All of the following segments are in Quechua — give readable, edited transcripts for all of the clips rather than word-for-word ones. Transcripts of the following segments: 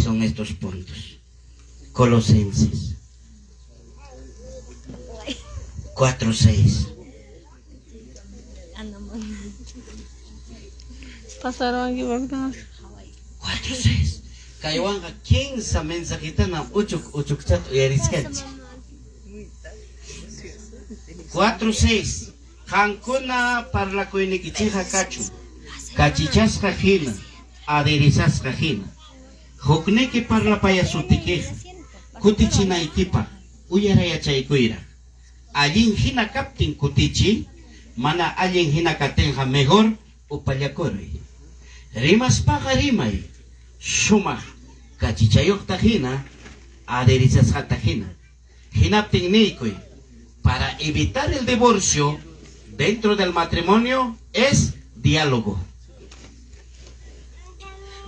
son estos puntos. Colosenses 4:6. Pasaron 4:6. Kaywanqa 15 mensajitanam uchuk uchukchata uyarichkanchik. 4:6. Qankuna parlakuynikichikqa kachun kachichasqa hina, aderezasqa hina. Hukniki parlapayasuptikiqa kutichinaykipaq uyarayachaykuyraq. Allin hina kaptin kutichiy, mana allin hina kaptinqa mejor upallakuruy. Rimaspaqa rimay, sumaq kachichayuqta hina, aderezasqata hina. Hinaptin niykuy, para evitar el divorcio dentro del matrimonio es diálogo.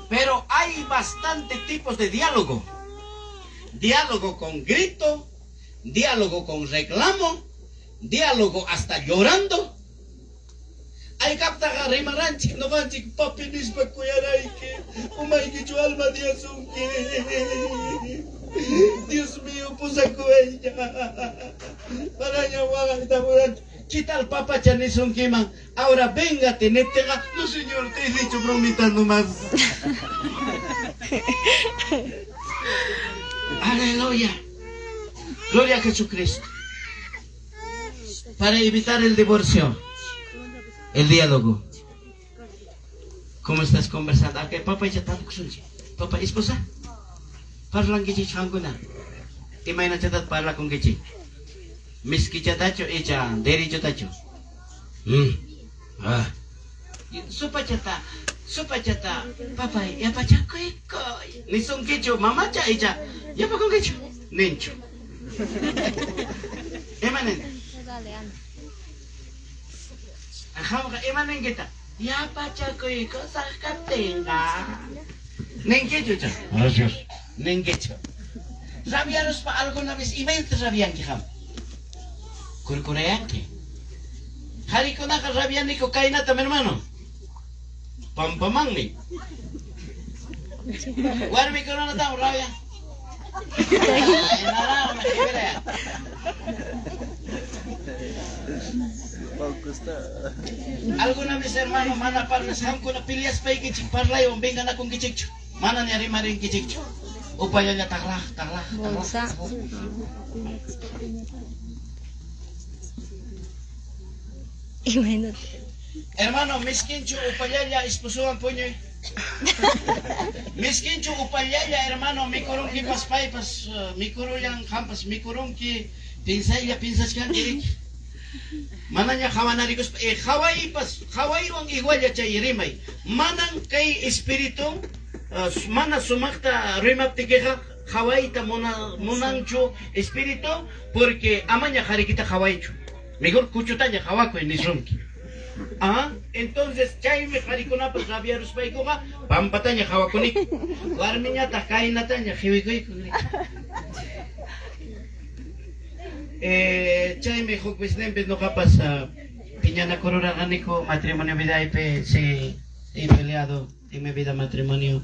Pero hay bastante tipos de diálogo. Diálogo con grito, diálogo con reclamo, diálogo hasta llorando. Haykaptaqa rimaranchik ñuqanchik papi nispa kuyarayki, umaykichu alma diasunki. Dios mío, pusakuwayña. Manaña waqayta munanchu. ¿Qué tal papacha nisunkiman? Ahora véngate niptinqa, no señor, te he dicho bromita nomás. Aleluya. Gloria a Jesucristo. Para evitar el divorcio, el diálogo. ¿Cómo estás conversando? Ah, papá ya tapukusunchik. Papá, esposa. Parlankichik qankuna. Imaynachataq parlakunkichik? Miskichatachu icha derechotachu? Ah. Supachata, supachata, papay, yapachakuykuy. Nisunkichu, mamacha icha, yapakunkichu? Ninchu. Ima nin? Qamqa ima ninkita? Yapachakuyku saqkaptinqa. Ninkichu icha? Gracias. Ninkichu. Rabiaruspa alguna vez imaynata rabianki qam? Kurkurayanki. Qarikunaqa rabianiku kaynata, mi hermano. Pampamanmi. Warmikunatam rabia. Ay, naranja, Alguna vez, hermano, mana parlas qamkuna peleaspaykichik parlaywan venganakunkichikchu. Mana ni rimarinkichikchu. Upallalla taqlaq, taqlaq, Bolsa. taqlaq. Imagínate. Hermano, miskinchu upallalla esposowan puñuy. Miskinchu upallalla, hermano, mikurunkipas paypas mikurullan, qampas mikurunki, pinsaylla pinsachkanki riki. Manaña qawanarikuspa, qawaypas, qawaywan igualla chay rimay. Manan kay espíritu mana sumaqta rimaptikiqa qawayta munanchu espíritu, porque amaña qarikita qawaychu. Mejor kuchutaña qawakuy nisunki. Ah, entonces chaymi qarikunapas rabiaruspaykuqa pampataña qawakuniku. Warmiñataq kaynataña qiwikuyku. Chaymi huk vecinpi ñuqapas piñanakururarqaniku matrimonio vidaypi, sí, he peleado en mi vida matrimonio,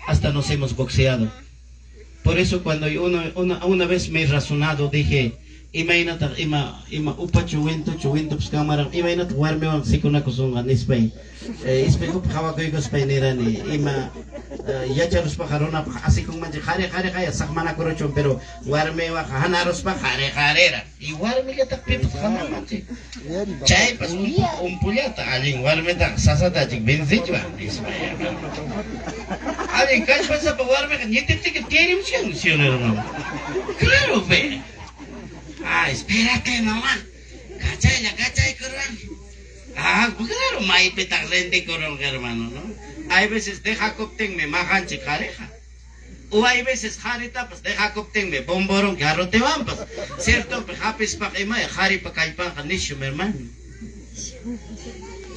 hasta nos hemos boxeado. Por eso cuando una vez me he razonado, dije, imaynataq ima ima upachu wintuchu wintupas kanmaraq imaynataq warmiwan sikunakusunqa nispay espejopi qhawakuykuspay nirani ima yacharuspaqa runapaq asikunmanchik qhari qhari qaya saqmanakuruchun pero warmiwaqa hanaruspa qhari qharira y warmillataq pipas hanarmanchik chaypas umpullata allin warmitaqa sasatachik vencichwan nispa allin kallpasapa warmiqa ñitiptiki tiyarimuchkan, ¿sí o no, hermano? Claro, ve. Ah, espérate, mamá. Kachaylla, kachaykurwan. Ah, claro, maypitaq rendikurunqa, hermano, ¿no? Hay veces dejakuptinmi maqanchik qhariqa. O hay veces qharitapas dejakuptinmi bomborunki garrotewanpas. Cierto, hapispaqa ima qharipa kallpanqa nishum, hermano.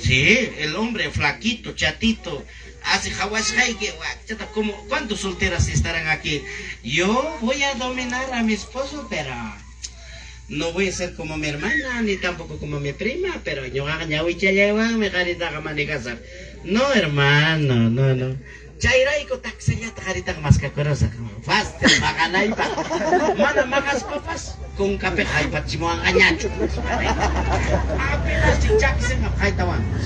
Sí, el hombre flaquito, chatito, hace hawasqayki, chata, como, ¿cuántos solteras estarán aquí? Yo voy a dominar a mi esposo, pero no voy a ser como mi hermana, ni tampoco como mi prima, pero ñuqaqa ñawichallaywanmi qharitaqa manejasaq. No, hermano, no, no. Chayrayku taksallata qaritaqa maskakurusaq. Fácil maqanaypaq. Mana maqaspapas kunkapiqa haypachimuwanqañachu. Apenas chaksinqa qaytawanpas.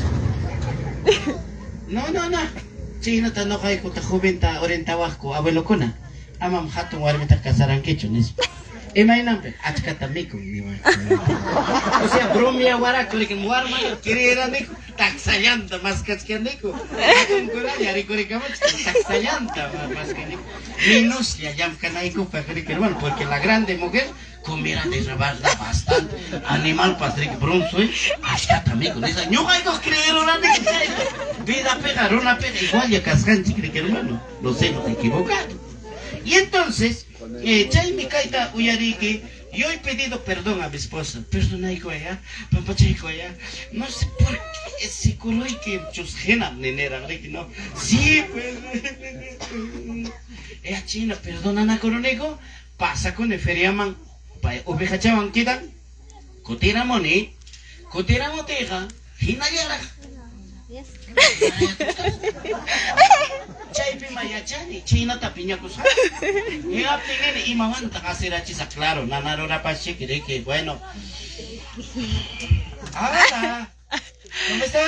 No, no, no. Chaynata ñuqaykuta joventa orientawaqku abuelokuna. Amam hatun warmitaqa casarankichu nispa. Imaynanpi achkata mikun niwaqku. O sea, bromeawaraku riki warmata creeraniku taksallanta maskachkaniku. Hatunkunalla rikurikamuchkan taksallanta maskaniku. Menoslla llamkanaykupaq riki hermano, porque la grande mujer comerá de verdad bastante. Animalpas riki bronce achkata mikun. Nispa ñuqayku creeruraniku chayta. Vidapiqa runapiqa igualla kasqanchik riki hermano. Nos hemos equivocado. Y entonces, chaymi kayta uyariyki, yo he pedido perdón a mi esposa. Perdonaykuway, pampachaykuway. No sé por qué seguruyki chusqhinam niniraq riki, no. Sí, pues. China perdonanakuruniku, pasakuni feriaman, pay ovejachawan quedan, kutiramuni, kutiramutiyqa hinallaraq. Chaypi yachani, chaynata piñakusqa. Hinaptin nini imawantaq asirachisaq, claro, nanarurapashiki riki, bueno. Hola, ¿cómo está?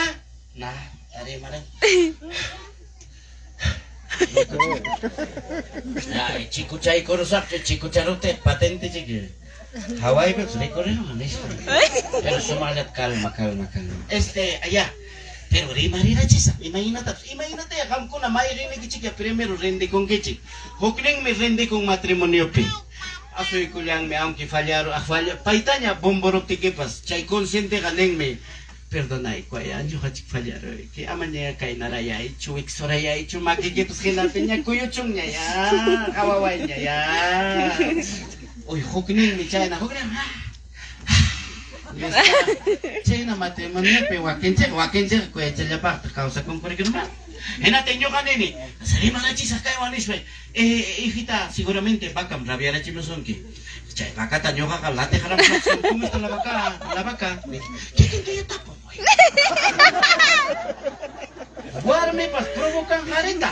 Nah, tarimaran. Ay, chikuchaykurusaqchu, chikucharuptiq patente chiki. Hawaiipi rikuriro nispa. Pero sumaqllata calma, calma, calma. Allá. Pero rimarirachisaq, imaynatapas, imaynataya qamkuna mayqinnikichikya primero rendikunkichik. Hukninmi rendikun matrimoniopi. Asuykullanmi, aunque fallaron, falla, paytaña bomboruptikipas, chay conscienteqa ninmi, perdonaykuway, ñuqachik fallaruyki, amaña kaynarayaychu, wiksurayaychu, makikipas hinapiña kuyuchunña ya, qawawayña ya. Uy, hukninmi chayna, huknin, chayna matrimoniopi wakinchik, wakinchik kuyachallapaqtaq kawsakunku riki hermano. Hinaptin ñuqa nini, rimarachisaq kaywan nispa, hijita, seguramente vacam rabiarachimusunki. Chay vacata ñuqaqa latiqaramusaq, ¿cómo está la vaca? La vaca. Kikin tapo. Warmipas provocan qarita.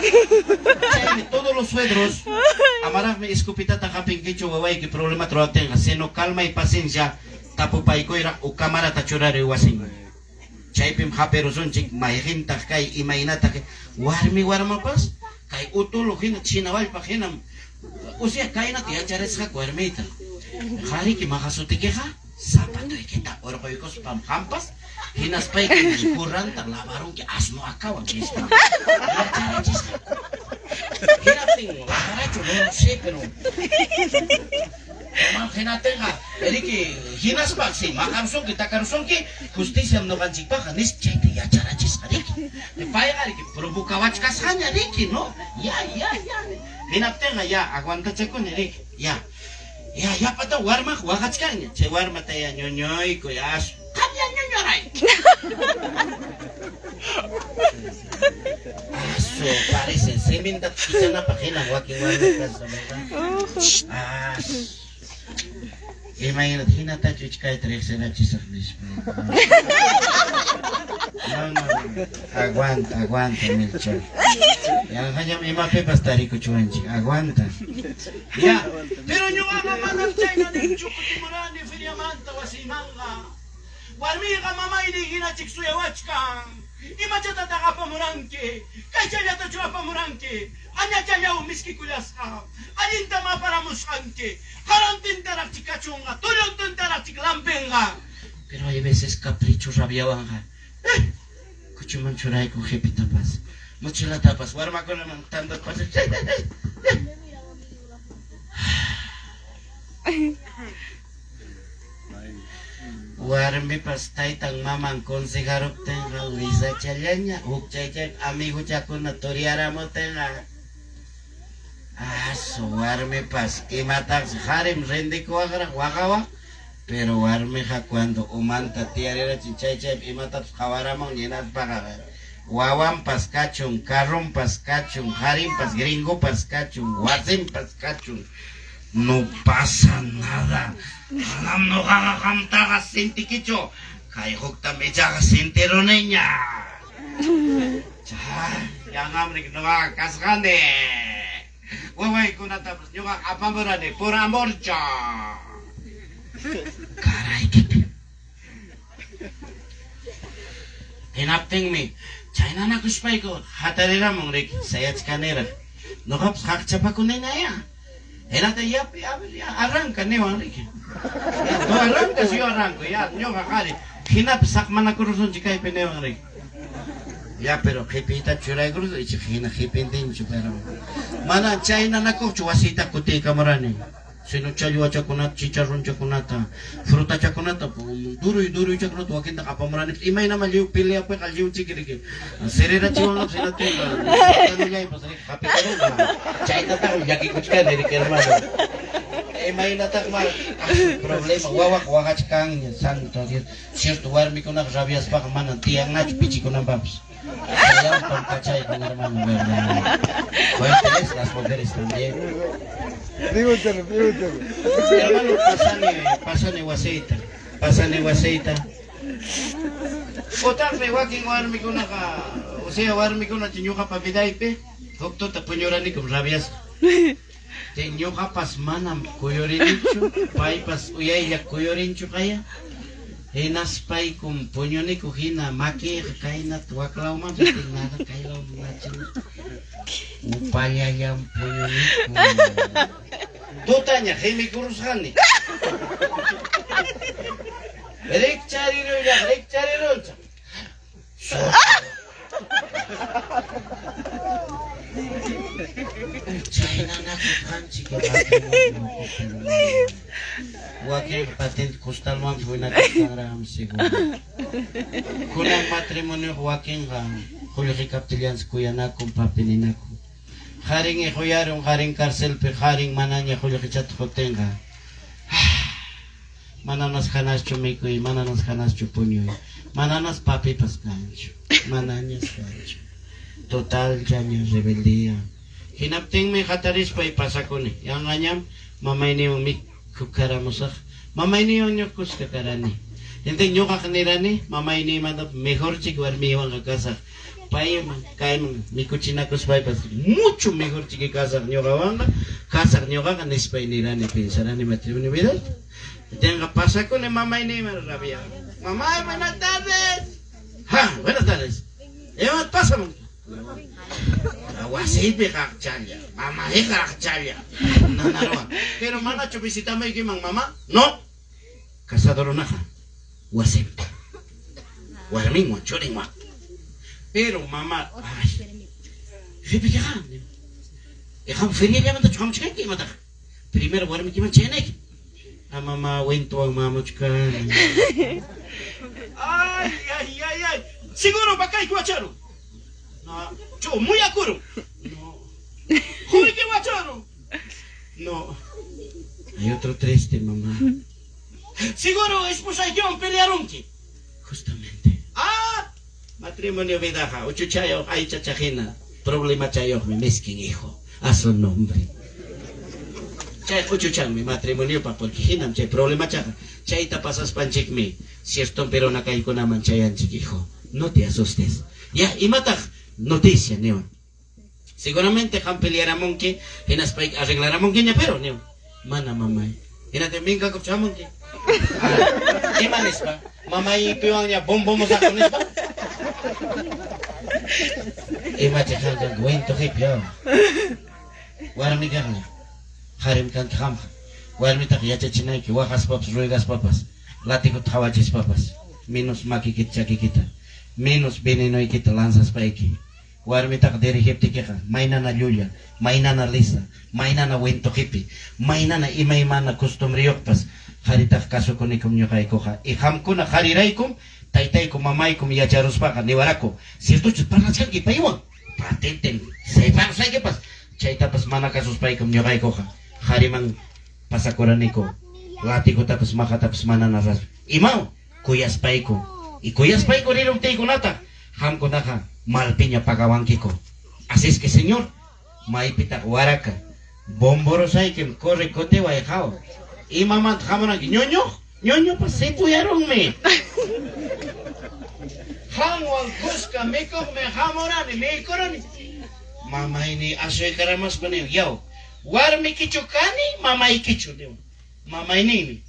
Chaymi todos los suegros amaraqmi escopetata hapinkichu wawayki problema ruwaptinqa, sino calma y paciencia tapupaykuyra o camarata churari wasinman. Chaypim hapirusunchik mayqintaq kay imaynataq warmi warmapas kay utulu hina china wallpaq hinam, o sea kaynata yacharisqaku warmiyta. Qariki maqasutikiqa zapatoykita urquykuspam qampas hinaspayki kurranta lavarunki asno akawan nispa. Yacharachisqaku. Hinaptin lavarachu no sé, pero hinaptinqa riki hinaspa si maqarusunki takarusunki justiciam ñuqanchikpaqqa nispa chayta yacharachisqa riki. Payqa riki provocawachkasqaña riki, no? Ya, ya, ya. Hinaptinqa ya aguantachakuni riki, ya. Ya, yapata warmaq waqachkanña. Chay warmata ya ñuñuyku, ya qamya ñuñuray. Asu, parece siminta kichanapaq hinan wakin warmipas, ¿verdad? Asu. Imaynata hinatachu ichkayta riqsirachisaq nispa. No, no, no. Aguanta, aguanta, Melchor. Yanqañam imapipas tarikuchuwanchik. Aguanta. Ya, pero ñuqaqa manam chayna nichu kutimurani feriamanta wasiymanqa. Warmiyqa mamayni hinachik suyawachkan. Imachatataq apamuranki? Kaychallatachu apamuranki? Añachallaw miskikullasqa. Allintam aparamusqanki. Qarantintaraqchik kachunqa, tulluntintaraqchik lampinqa. Pero hay veces capricho rabiawanqa. Kuchuman churayku qhipitapas, mochilatapas, warmakunaman tantatapas. Warmipas taytan maman consejaruptinqa lisachallaña, huk chay chay amiguchakuna turiaramuptinqa. Asu warmipas imataqsi qarim rendikuwaqraq waqawaq, pero warmiqa cuando umanta tiyarirachin chay chaypi imatapas qhawaramun hinaspaqa wawanpas kachun, carrunpas kachun, qarinpas gringopas kachun, wasinpas kachun. No pasa nada. Manam ñuqaqa qamtaqa sintikichu. Kay huktam ichaqa sintiruniña. Yanqamriki ñuqaqa kasqani. Wawaykunatapas ñuqaqa apamurani por amorcha. Caraykipi. Hinaptinmi chaynanakuspayku hatariramun riki sayachkaniraq. Ñuqapas qaqchapakuninaya. Hinata yapi, a ver, ya, arranca niwan riki. Ya, tú arrancas, yo arranco, ya, ñuqa qhari. Hinapi saqmanakurusunchik kaypi niwan riki. Ya, pero qhipiyta churaykurusun, ichaqa hina qhipintinchu, pero mana chaynanakuqchu wasiyta kutiykamurani. Sino challwachakunata, chicharronchakunata, frutachakunata, duruy duruychakunata wakintaqa apamurani. Imaynama lliw peleapiqa lliw chiki riki. Sirirachiwanqa hinatinqa platanollaypas riki hapikarunqa. Chaytataqmi llakikuchkani riki hermano. Imaynataq ma problema wawaqa waqachkanña, santo Dios. Cierto warmikunaqa rabiaspaqa mana tiyannachu pichikunanpaqpas. Sayanpam kachaykun hermano, verdad. Fuerte es las mujeres también. Pregúntale, pregúntale. Hermano, pasani, pasani wasiyta, pasani wasiyta. Utaqmi wakin warmikunaqa, o sea, warmikuna ñuqapa vidaypi huk tuta puñuranikum rabiasqa. Chay ñuqapas manam kuyurinichu, paypas uyaylla kuyurinchu qaya. Hinaspaykum puñuniku hina makiyqa kaynata waklawman nada kaylawman nachin. Upallallam puñuniku. Tutaña qimikurusqani. Rikcharirulla, rikchariruncha. Chaynanakusqanchik wakin patente costalmanpas winakusqanraqmi seguro. Kunan matrimonioqa wakinqa qullqi kaptillansi kuyanakun, papi ninakun. Qarin iquyarun, qarin carcelpi, qarin manaña qullqichata qutinqa. Mananas hanaschu mikuy, mananas hanaschu puñuy, mananas papipas kanchu, manañas kanchu. Total yaña rebeldía. Hinaptinmi hatarispay pasakuni. Yanqañam mamayniwan mikhukaramusaq. Mamayniwan ñuqa kuska karani. Entonces ñuqaqa nirani mamaynimanta mejorchik warmiywanqa kasaq. Payman kayman mikuchinakuspaypas mucho mejorchik kasaq ñuqawanqa, kasaq ñuqaqa nispay nirani pensarani matrimonio vida. Tenga pasakuni mamayniyman rabia. Mamá, buenas tardes. Ja, buenas tardes. Ima pasaman? Wasiypi qaqchalla, mamayqa qaqchalla. Nanaruwan. Pero manachu visitamaykiman mamá? No. Casado runaqa wasinpi. Warminwan, churinwan. Pero mamá, ay, qipikiqa. Qam feriallamantachu hamuchkanki imataq? Primero warmikiman chayanayki. A mamá wintuwan mamuchkani. Ay, ay, ay, ay. Seguro bakayki wacharu. No. Chu, muyakuru. No. Quyki wacharu. No. Hay otro triste, mamá. Seguro esposaykiwan pelearunki. Justamente. Ah, matrimonio vidaqa, uchuchayoq, aychachajina, problemachayoqmi, miskin hijo, a su nombre. Chay uchuchanmi matrimoniopa, porque hinam chay problemachaqa. Chayta pasaspanchikmi, cierto pero nakaykunaman chayanchik, hijo. No te asustes. Ya, imataq noticia, niwan. Seguramente qam pelearamunki, hinaspayki arreglaramunkiña, pero niwan. Mana mamay. Hinaptin minkakup chamunki. Ah, ima nispa? Mamaypiwanña bombomusaqku nispa? Imacha kanqa cuento qipi Warmi kaqlla. Qarim kanki qamqa. Warmitaqa yachachinayki waqaspapas, ruegaspapas, latigota qhawachispapas, menos makikita, chakikita, menos venenoykita lanzaspayki. Warmitaqa dirigiptikiqa maynana llulla, maynana lisa, maynana wintu qipi, maynana imaymana costumbreyuqpas qaritaq kasukunikum ñuqaykuqa. Y qamkuna qariraykum, taytayku, mamaykum yacharuspaqa niwaraku, ciertochu parlachkanki paywan? Patenten, separusaykipas, chaytapas mana kasuspaykum ñuqaykuqa qariman pasakuraniku, latigotapas maqatapas manana ras. Imaw kuyaspayku. Y kuyaspayku riruptiykunata qamkunaqa malpiña pagawankiku. Así es que, señor, maypitaq waraka, bomborosaykim corre kutiway haw. Imamanta hamuranki ñuñuq, ñuñupas sipuyarunmi. Qanwan kuska mikuqmi hamurani, mikurani. Mamayni asuykaramaspa niwan, yaw, warmikichu kani, mamaykichu niwan. Mamayninmi,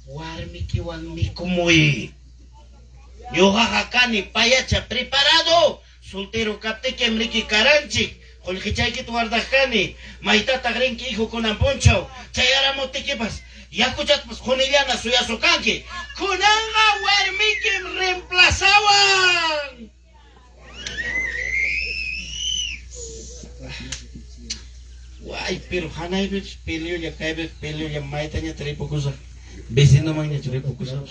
warmikiwan mikumuy. Ñuqaqa kani payacha preparado, soltero kaptikim riki karanchik, qullqichaykita guardaq kani, maytataq rinki hijo kunan punchaw, chayaramuptikipas yakuchatapas qunillana suyasukanki, kunanqa warmikim reemplazawan. Way, pero hanaypipas peleolla, kaypipas peleolla, maytañataq ripukusaq, vecinomanñachu ripukusaq.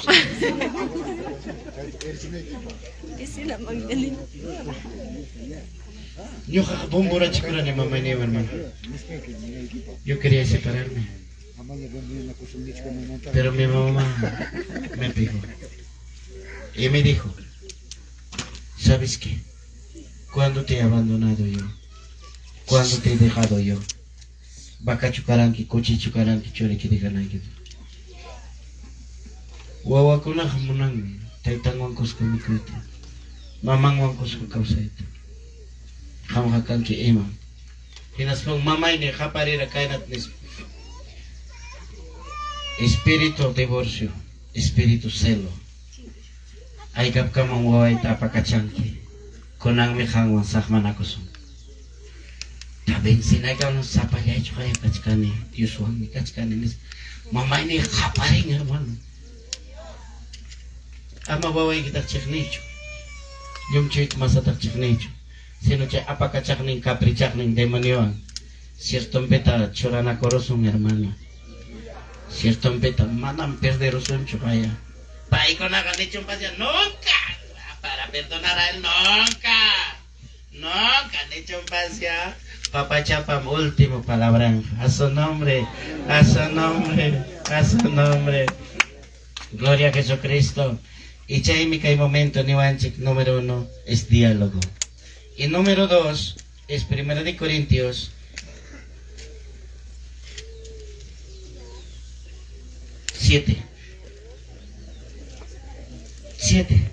Vecina Magdalena. Ñuqaqa bomborachikurani mamayniwan, hermano. Yo quería separarme, pero mi mamá me pegó. Y me dijo, ¿sabes qué? ¿Cuándo te he abandonado yo? ¿Cuándo te he dejado yo? Vacachu karanki, kuchichu karanki, churiki dejanayki. Wawakunaqa munanmi taytanwan kuska mikuyta, mamanwan kuska kawsayta. Qamqa kanki imam. Hinaspan mamayni qaparira kaynata nispa. Espíritu divorcio, espíritu celo. Haykapkaman wawayta apakachanki. Kunanmi qanwan saqmanakusun. Ta vencinaykaman sapallaychu qaya kachkani, Dioswanmi kachkani nispa. Mamayni qaparin, hermano. Ama wawaykitaq chiqniychu. Llumchuyta masataq chiqniychu. Sino chay apakachaqnin, caprichaqnin demoniowan. Ciertompita churanakurusun, hermano. Ciertompita manam perderusunchu qaya. Paykunaqa nichunpasya nunca para perdonar a él nunca. Nunca nichunpasya. Papachapam último palabra. A su nombre, a su nombre, a su nombre. Gloria a Jesucristo. Y chaymi kay momento niwanchik número uno es diálogo. Y número dos es Primera de Corintios 7. 7.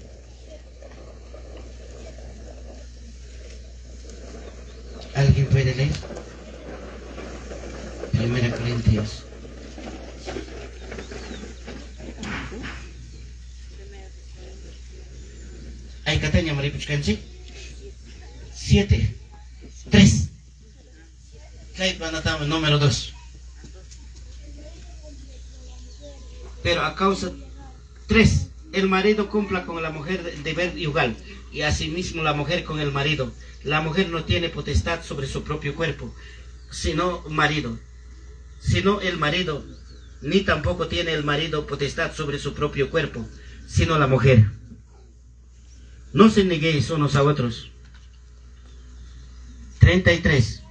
¿Alguien puede leer? Primera Corintios. Haykatañam ripuchkanchik? 7. 3. Kay panatama número 2. Pero a causa 3. El marido cumpla con la mujer el deber igual, y asimismo la mujer con el marido. La mujer no tiene potestad sobre su propio cuerpo, sino marido. Sino el marido, ni tampoco tiene el marido potestad sobre su propio cuerpo, sino la mujer. No se neguéis unos a otros. 33.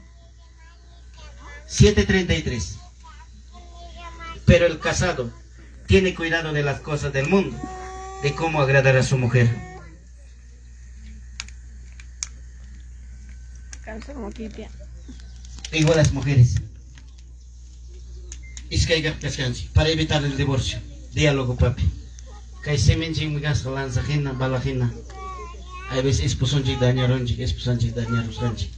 7.33. Pero el casado tiene cuidado de las cosas del mundo, de cómo agradar a su mujer. Cansa como pipia. Igual las mujeres. Iskay para evitar el divorcio. Diálogo, papi. Kay siminchikmi kasqa lanzajina, balajina. Hay veces esposonchik dañaronchik, esposanchik dañarusqanchik.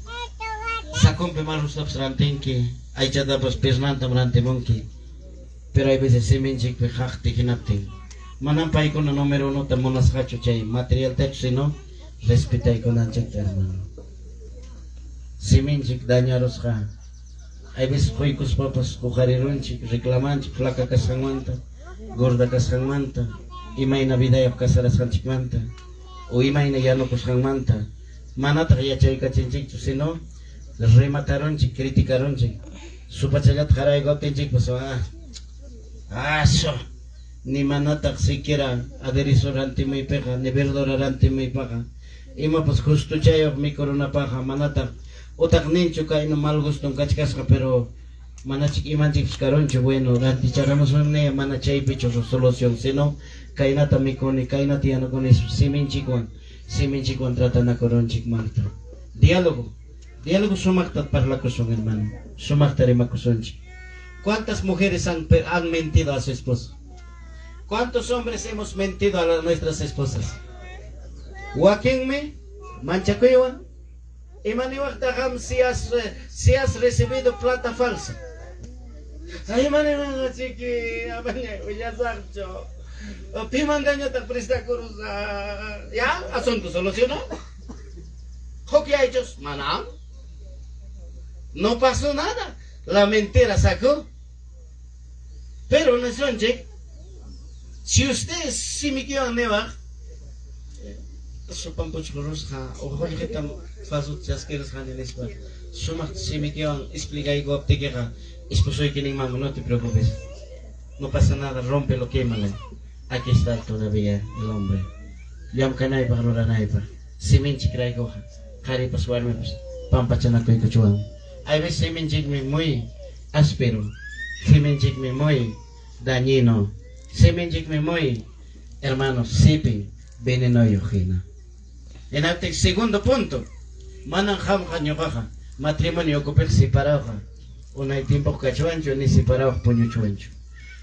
Saconpi marrustapas rantinki, aychatapas piernantam rantimunki. Pero hay veces siminchikpi qaqti hinaptin. Manam paykuna número unota munasqachu chay materialtachu, sino respetaykunanchikta, hermano. Siminchik dañarusqa. Hay veces quykuspapas huqarirunchik, reclamanchik flaca kasqanmanta, gorda kasqanmanta, imayna vidayuq casarasqanchikmanta, o imayna yanukusqanmanta. Manataq yachaykachinchikchu, sino rematarunchik, criticarunchik. Supachallata qaraykuptinchikpas, ah, ni manataq siquiera aderezo rantimuypiqa, ni verdura rantimuypaqa. Imapas justuchayuq mikurunapaqqa manataq utaq ninchu kayna mal guston kachkasqa, pero manachik imanchikpas karunchu, bueno, ranticharamusunni mana chaypichu solución, sino kaynata mikuni, kaynata yanukuni, siminchikwan, siminchikwan tratanakurunchik malta. Diálogo, diálogo sumaqta parlakusun, hermano, sumaqta rimakusunchik. ¿Cuántas mujeres han mentido a su esposo? ¿Cuántos hombres hemos mentido a nuestras esposas? Wakinmi manchakuywan Imaniwaqtaqam si has recibido plata falsa? Imaniwanqa chiki, amaña willasaqchu. Pimantañataq prestakurusaq? Ya, asunto solucionado. Hukllachus, manam. No pasó nada. La mentira sacó. Pero nisunchik, si usted simikiwan niwaq, supan puchqurusqa o qullqitam falso chaskirusqani nispa, sumaq simikiwan explicaykuwaptikiqa, esposoyki ninmanmi, "No te preocupes, no pasa nada, rómpelo, quémalo. Aquí está todavía el hombre." Llamkanaypaq, ruranaypaq, siminchik raykuqa, qharipas warmipas pampachanakuykuchuwan. Hay veces siminchikmi muy áspero, siminchikmi muy dañino, siminchikmi muy, hermanos, sipin venenoyuq hina. Hinaptin segundo punto, manam qamqa ñuqaqa matrimonio ukupiqa separado unay tiempo kachuwanchu ni separado puñuchuwanchu.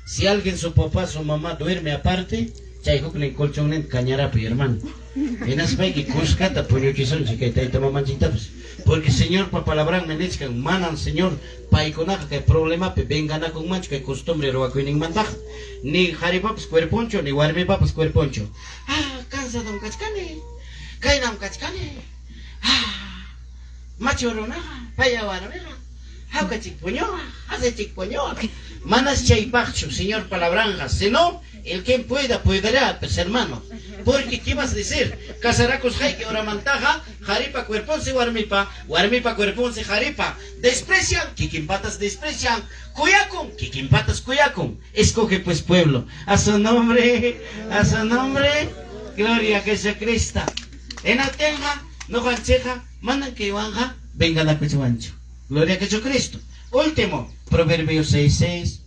Si alguien su papá, su mamá duerme aparte, chay huknin colchonninta kañarapuy, hermano. Hinaspayki kuskata puñuchisunchik kay tayta mamanchiktapas. Porque Señorpa palabranmi nichkan, manam Señor paykunaqa kay problemapi venganakunmanchu kay costumbre ruwakuyninmantaqa. Ni qharipapas cuerponchu, ni warmipapas cuerponchu. "Ah, cansadom kachkani. Kaynam kachkani. Ah, machu runaqa, paya warmiqa, hawkachik puñuwaq, hasichik puñuwaq." Manas chaypaqchu, Señor palabranqa, sino el quien pueda, puedará, pues, hermano. Porque, ¿qué vas a decir? Casarakusqayki horamantaqa, qharipa cuerponsi warmipa, warmipa cuerponsi qharipa. Desprecian, kikinpatas desprecian. Kuyakun, kikinpatas kuyakun. Escoge pues, pueblo. A su nombre, gloria a Jesucristo. Hinaptinqa, ñuqanchikqa, manan kaywanqa venganakuchuwanchu. Gloria a Jesucristo. Último, Proverbios 6.6.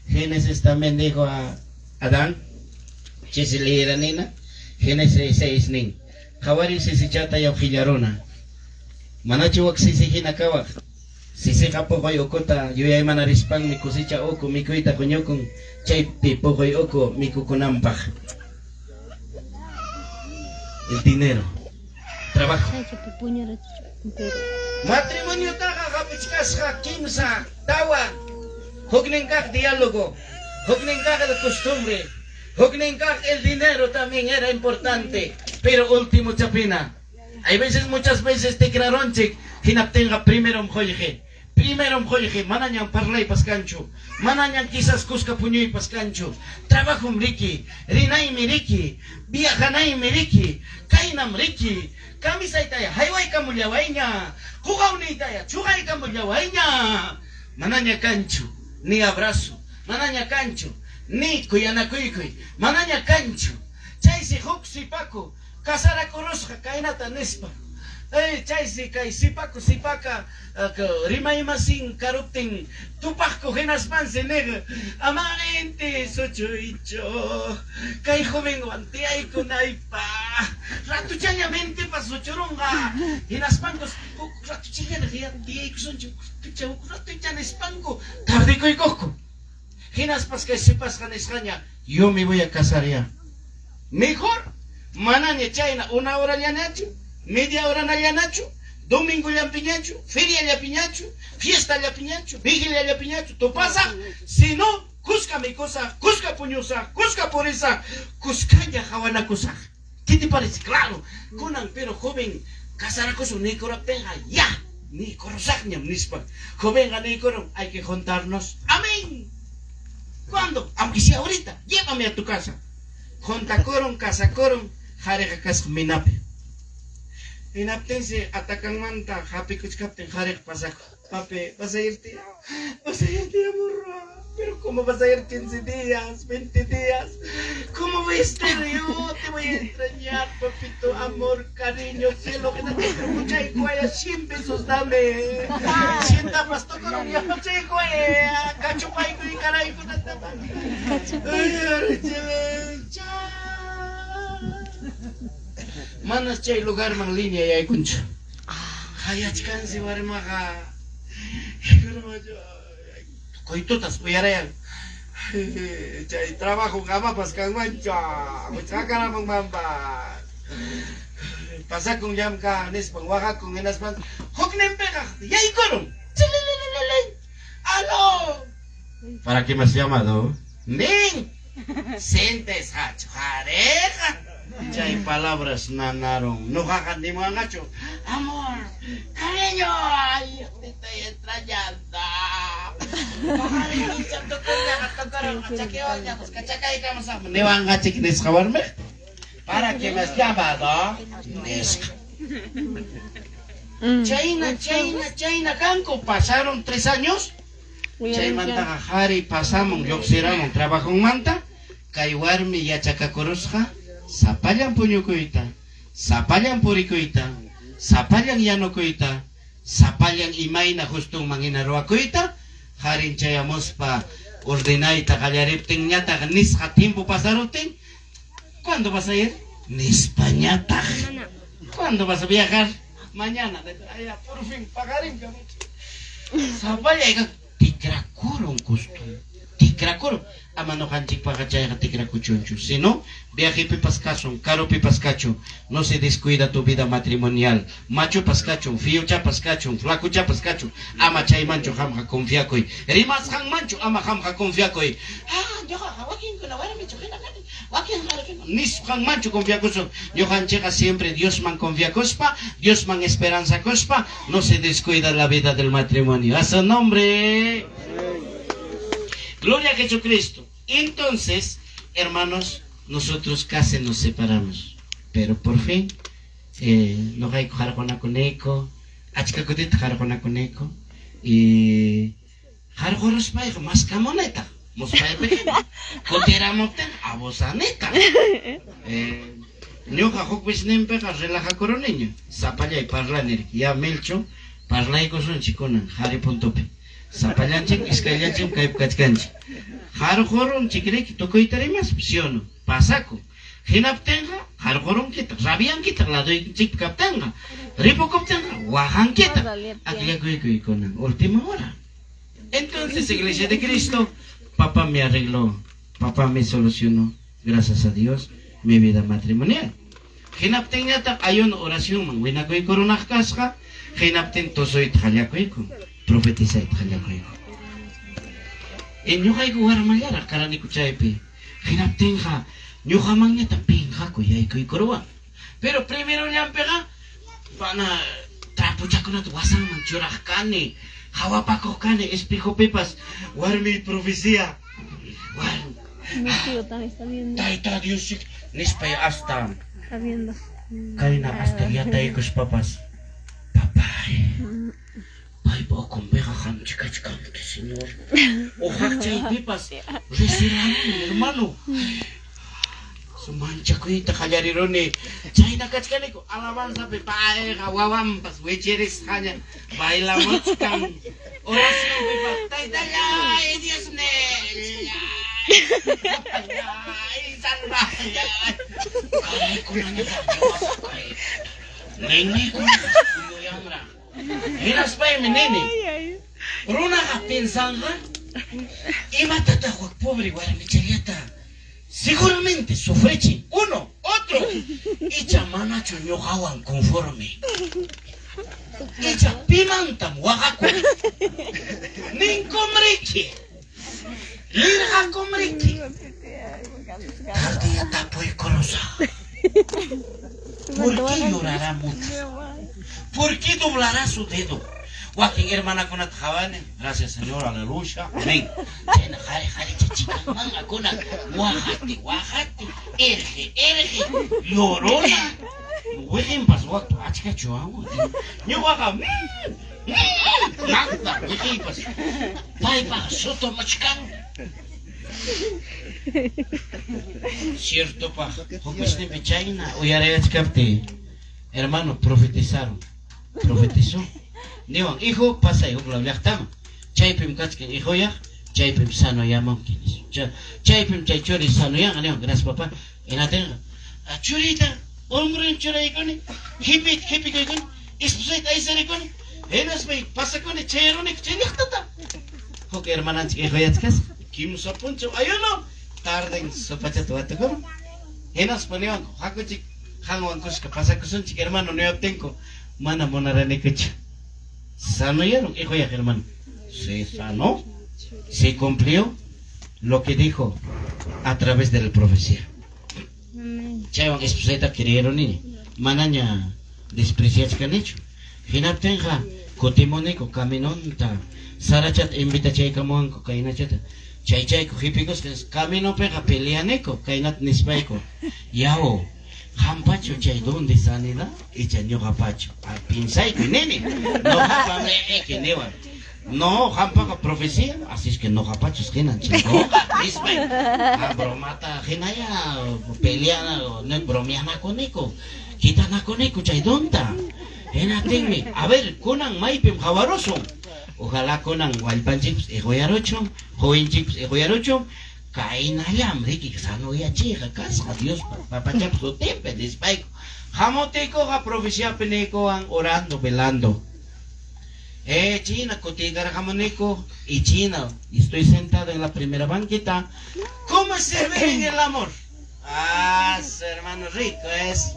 Génesis también dijo a Adán, chisi nina, Génesis 6 nin. Qhawari sisichata yaw qhillaruna. Manachu wak sisi hina kawaq. Sisiqa puquy ukuta yuyaymanarishpanmi kusicha uku mikuyta huñukun chaypi puquy uku mikukunanpaq. El dinero. Trabajo. Matrimoniotaqa hapichkasqa kimsa, tawa, huknin kaq diálogo, huknin kaq el costumbre, huknin kaq el dinero también era importante, pero último chapina. Hay veces, muchas veces tikrarunchik, hinaptinqa primero qullqi. Primero qullqi, manañam parlaypas kanchu, manañam quizás kuska puñuypas kanchu. Trabajum riki, rinaymi riki, viajanaymi riki, kaynam riki, camisaytaya haywaykamullawayña, quqawniytaya chuqaykamullawayña. Manaña kanchu, ni abrazo, manaña kanchu, ni kuyanakuykuy, manaña kanchu. Chaysi huk sipaku kasarakurusqa kaynata nispa. Ey, chaysi kay sipaku sipaka rimaymasin karuptin tupaqku hinaspansi niq, "Amarinti suchuychu kay jovenwan tiyaykunaypaq, ratuchaña mentepas suchurunqa, hinaspankus huk ratuchallana tiyaykusunchik, huk ratucha," nispanku tardikuykuqku. Hinaspas kay sipasqa nisqaña, "Yo me voy a casar ya. Mejor manaña chayna una horallanachu, media horanallanachu, domingollapiñachu, feriallapiñachu, fiestallapiñachu, vigiliallapiñachu tupasaq, sino kuska mikusaq, kuska puñusaq, kuska purisaq, kuskaña hawanakusaq. ¿Qué te parece?" Claro, kunan pero joven casarakusun niykuraptinqa, "Ya, niykurusaqñam," nispa. Jovenqa niykurun, "Hay que juntarnos." "Amén. ¿Cuándo?" "Aunque sea ahorita, llévame a tu casa." Juntakurun, casakurun, qhariqa kasqa minapi. Hinaptinsi atakanmanta hapikuchkaptin qhariqa pasakun. "Papi, vas a irte, vas a irte, amor. Pero ¿cómo vas a ir 15 días, 20 días? ¿Cómo voy a estar yo? Te voy a extrañar, papito, amor, cariño, cielo, que no te 100 pesos dame. 100 tapas, tocaron ya, chay, kachupayku y carayku. Ay, manas chay lugarman línea yaykunchu. Hayachkansi warmaqa. Koytutas uyarayan. Chay trabajo amapas kanmanchu. Chakaramunmanpas. Pasakun llamka nispan waqakun hinaspan. Hukninpiqa yaykurun. Chilililililin. Aló. ¿Para qué me has llamado? Nin. Sintesqachu qhariqa. Chay palabras nanarun. Ñuqaqa nimuwanqachu. Amor, cariño, ay, te estoy extrañando. Niwanqachik nisqa warmiq. ¿Para qué me has llamado? Nisqa. Chayna, chayna, chayna kanku. Pasaron 3 años. Chaymantaqa qhari pasamun, lluqsiramun trabajonmanta. Kay warmi yachakakurusqa sapallan puñukuyta, sapallan purikuyta, sapallan yanukuyta, sapallan imayna gustunman hina ruwakuyta. Qarin chayamuspa ordenayta qallariptinñataq nisqa tiempo pasaruptin, ¿cuándo vas a ir? Nispañataq. ¿Cuándo vas a viajar? Mañana. Ay, por fin pagarin. Sapallayqa tikrakurun costumbre. Tikrakurun. Ama ñuqanchikpaqa chayqa tikrakuchunchu. Sino, viajepipas kasun, karupipas kachun, no se descuida tu vida matrimonial. Machupas kachun, fiyuchapas kachun, flacuchapas kachun, ama chaymanchu qamqa confiakuy. Rimasqanmanchu ama qamqa confiakuy. Ah, ñuqaqa wakinkuna warmichu hina kani, wakin qarikuna nisqanmanchu confiakusun. Ñuqanchikqa siempre Diosman confiakuspa, Diosman esperanzakuspa, no se descuida la vida del matrimonio. A su nombre. Gloria a Jesucristo. Entonces, hermanos, nosotros casi nos separamos. Pero por fin, ñuqayku harqunakunayku, achka kutita harqunakunayku, y harquruspayqa maskamunaytaq, muspaypi kutiramuptin abusanitaq. Ñuqa huk vecinpiqa relajakuruniña, sapallay parlani, ya Melcho, parlaykusunchik kunan qhari puntopi. Sapallanchik, iskayllanchik kaypi kachkanchik. Harqurunchik riki tukuyta rimaspa, ¿sí o no? Pasakun. Hinaptinqa harqurunkitaq, rabiankitaq laduykichikpi kaptinqa, ripukuptinqa waqankitaq. Akllakuykuy kunan, última hora. Entonces, Iglesia de Cristo, papá me arregló, papá me solucionó, gracias a Dios, mi vida matrimonial. Hinaptinñataq ayuno oracionman winakuykurunaq kasqa, hinaptin tusuyta qallakuyku, profetizayta qallakuyku. Y ñuqayku warmallaraq karaniku chaypi. Hinaptinqa ñuqamanñataq pinqakuy yaykuykuruwan. Pero primero llampiqa pana trapuchakunata wasanman churaq kani, hawapakuq kani espejopipas warmi profecía. Warmi. Mi tío también está viendo. Tayta Dios nispay hasta Está viendo. kayna hasta yataykuspapas papay paypa ukunpiqa qamchikachkanki Señor. Uqaq chaypipas recirani, hermano. Manchakuyta qallariruni. Chayna kachkaniku alabanzapi payqa wawanpas wichirisqaña bailamuchkan. Oracionpipas taytallay Dios nillay. Salvallay. Karaykunañataq kay ninikunapas kuyuyanraq. Hinaspaymi nini. Runaqa pensanqa imatataq wak pobre warmichallata seguramente sufrichin. Uno, otro. Icha manachu ñuqawan conforme. Icha pimantam waqakun. Ninkumriki. Nirqakumriki. Tardiya tapuykurusaq. ¿Por qué llorará mucho? ¿Por qué doblará su dedo? Wakin hermanakunata qhawani, gracias Señor, aleluya, amén. Chayna qhari qharicha chikanmanqakuna, waqati, waqati, erge, erge, llorona. Wiqinpas waqtu achkachu awa. Ñuqaqa, nada, wiqiypas. Paypaq sutumuchkan. Cierto paq, huk nisnipi chayna uyarayachkaptiy, hermano, profetizaron. Profetizó. Niwan, hijo, pasay huk law llaqtaman. Chaypim kachkan hijoyaq, chaypim sanoyamunki. Chaypim chay churi sanoyanqa niwan, gracias papá. Hinatinqa, churita, hombron churaykuni, hipita hipikuykuni, esposayta aysarikuni, hinaspay pasakuni chayaruni chay llaqtata. Huk hermananchik hijoyachkasqa, kimsa punchaw ayuno, tarden sopachata watukurun. Hinaspa niwanku, hakuchik qanwan kuska pasakusunchik hermano niwaptinku, mana munaranikuchu. Sanoyaron, hijo y hermano. Se sanó, se cumplió lo que dijo a través de la profecía. Chaywan esposayta creyeron manaña despreciachkanichu. Hinaptinqa kutimuniku caminonta Sarachata invitachaykamuwanku kaynachata. Chaychayku hipikusqa caminopiqa peleaniku kaynata nispayku. Yaw, qampachu chay don de sanidad icha ñuqapachu. Ah, piensayku nini. Ñuqapam eki niwan. No, qampaqa profecía, así es que ñuqapachus hinan chingoqa nispay. Ah, bromata hinaya peleana, no bromeanakuniku. Kitanakuniku chay donta. Hinaptinmi, a ver, kunan maypim qhawarusun. Ojalá kunan wallpanchikpas iquyaruchun, quwinchikpas iquyaruchun, kaynallam riki sanoyachiyqa kasqa Diospa papachapa sutinpi nispayku. Hamutiykuqa profeciapi niykuwan orando, velando. China, kutiykarqamuniku y China, estoy sentado en la primera banqueta. ¿Cómo es servir en el amor? Ah, hermano, rico es.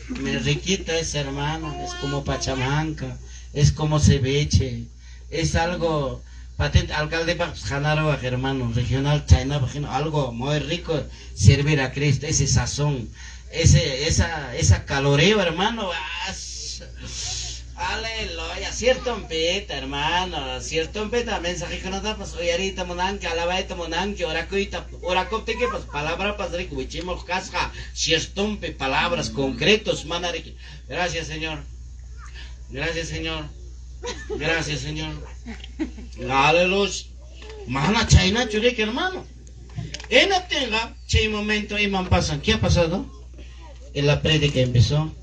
Mi riquito es, hermano, es como pachamanca, es como ceviche, es algo patente. Alcalde Janaroa, hermano, regional China, algo muy rico servir a Cristo, ese sazón, esa caloreo, hermano. Ah, aleluya, cierto peta, hermano, cierto peta, mensaje que no da, pues uyarita munanki, alabayta munanki, orakuyta, orakuptiki, pues palabra pas rico, wichimo kasqa, cierto palabras concretos, manariki. Gracias, Señor. Gracias, Señor. Gracias, Señor. Aleluya. Mana chayna churiki, hermano. En tenga, chay momento iman pasan. ¿Qué ha pasado? En la prédica empezó.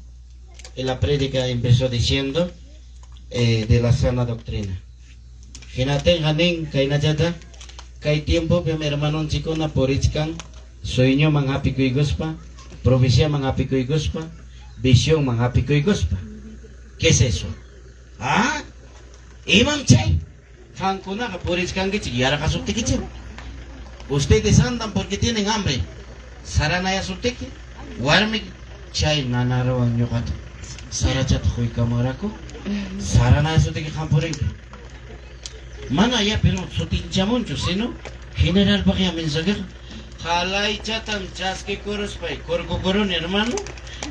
En la prédica empezó diciendo de la sana doctrina. Hinatenga nin kaynachata kay tiempo mi hermano chikuna purichkan sueño man hapikuykuspa, profecía man hapikuykuspa, visión man hapikuykuspa. ¿Qué es eso? ¿Ah? Imam chay? Qamkunaqa purichkankichik yarqasuptikichik. Ustedes andan porque tienen hambre. Saranayasuptiki, warmi chay nanaruwan ñuqata. Sarachata quykamaraku. Saranayasuptiki qam purinki. Mana ya pero sutinchamunchu, sino general ya mensaje. Qalaychatan chaskikuruspay kurkukuruni hermano.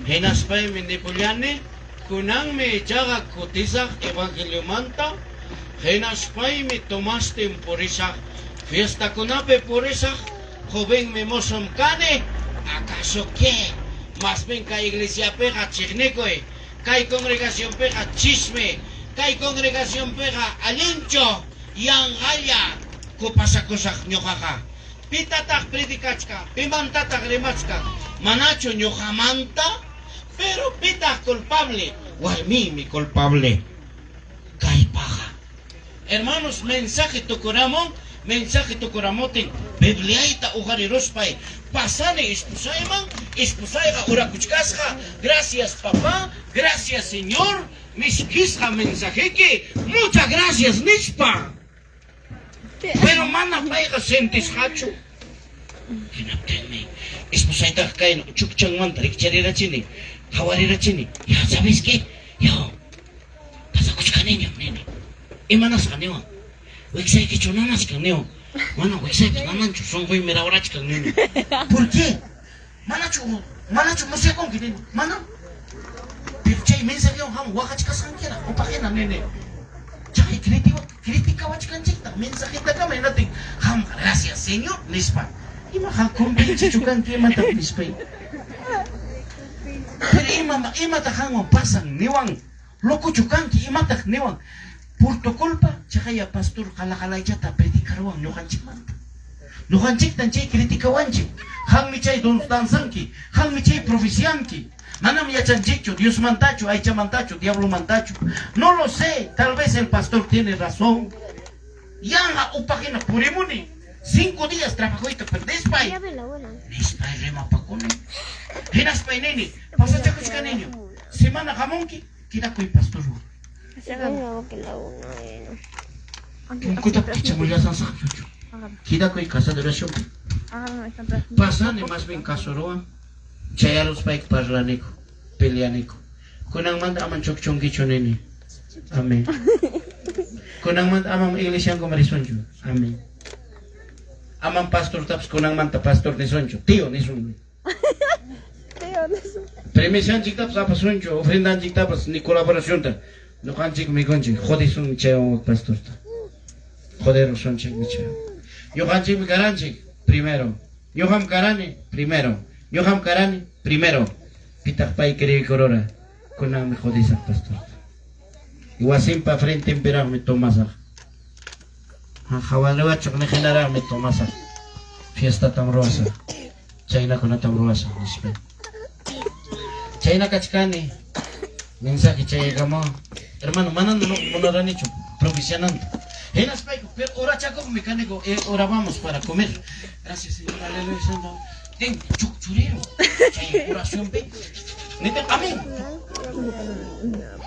Hinaspaymi nipullani kunanmi ichaqa kutisaq evangeliomanta. Hinaspaymi tomastin purisaq fiestakunapi purisaq jovenmi mozom kani. ¿Acaso qué? Más bien kay iglesiapiqa chiqnikuy, kay congregacionpiqa chisme, kay congregacionpiqa allincho yanqalla kupasakusaq ñuqaqa. Pitataq predicachka, pimantataq rimachka, manachu ñuqamanta, pero pitaq culpable, warmiymi culpable. Kaypaqa. Hermanos, mensaje tukuramun, mensaje tukuramutin, Bibliayta uqariruspay, pasani esposayman, esposayqa urakuchkasqa, gracias papá, gracias Señor, miskisqa mensajeki, muchas gracias nispa. Pero mana payqa sentisqachu. Hinaptinmi esposaytaqa kayna chukchanmanta rikcharirachini, qhawarirachini, ya sabes qué, yo pasakuchkaniñam nini. Imanasqa niwan, wiksaykichu nanachkan niwan. Mana wiksaypas nananchu, sunquymi rawrachkan nini. ¿Por qué? Manachu musyakunki nini, mana. Pero chay mensajewan hamun waqachkasqankira, upaqhina nini. Chay criticawachkanchikta, mensajetakama hinatin, qamqa gracias Señor nispa. Ima qam convenchichu kanki imata nispay. Pero imataq qanwan pasan niwan, locochu kanki imataq niwan. Por tu culpa, chaqaya pastor qalaqalaychata predicaruwan ñuqanchikmanta. Ñuqanchiktan chay criticawanchik. Qanmi chay danzanki, qanmi chay profecianki. Manam yachanchikchu, Diosmantachu, aychamantachu, diablomantachu. No lo sé, tal vez el pastor tiene razón. Yanqa upaqhina purimuni. 5 días trabajoyta perdespay. Nispay rimapakuni. Hinaspay nini, pasachakuchkaniño. Semana hamunki, kidakuy pastorwan. Punkuta kichamullasansaqchu. Kidakuy casa de oración. Pasani más bien kasuruwan. Chayaruspayku parlaniku, peleaniku. Kunanmanta aman chukchunkichu nini. Amén. Kunanmanta amam iglesiankuman risunchu. Amén. Amam pastortapas kunanmanta pastor nisunchu. Tío nisun. Tío, nisun. Primicianchiktapas apasunchu, ofrendanchiktapas ni colaboracionta. Ñuqanchik mikunchik, jodisun chaywan pastorta. Joderusunchikmi chaywan. Ñuqanchikmi karanchik primero. Ñuqam karani primero. Ñuqam karani primero. Pitaq pay creekurura. Kunanmi jodisaq pastorta. Y wasinpa frentenpiraqmi tomasaq. Hawanriwachuk niqhinaraqmi tomasaq. Fiestatam ruwasaq. Chaynakunatam ruwasaq nispa. Chayna kachkani. Mensaje chayakamuwan. Hermano, mana munaranichu profesionante. Hinaspayku, pero urachakuqmi kaniku, orábamos para comer. Gracias, Señor, aleluya, santo. Ten chukchurero. Chay oracionpi. Niten, amén.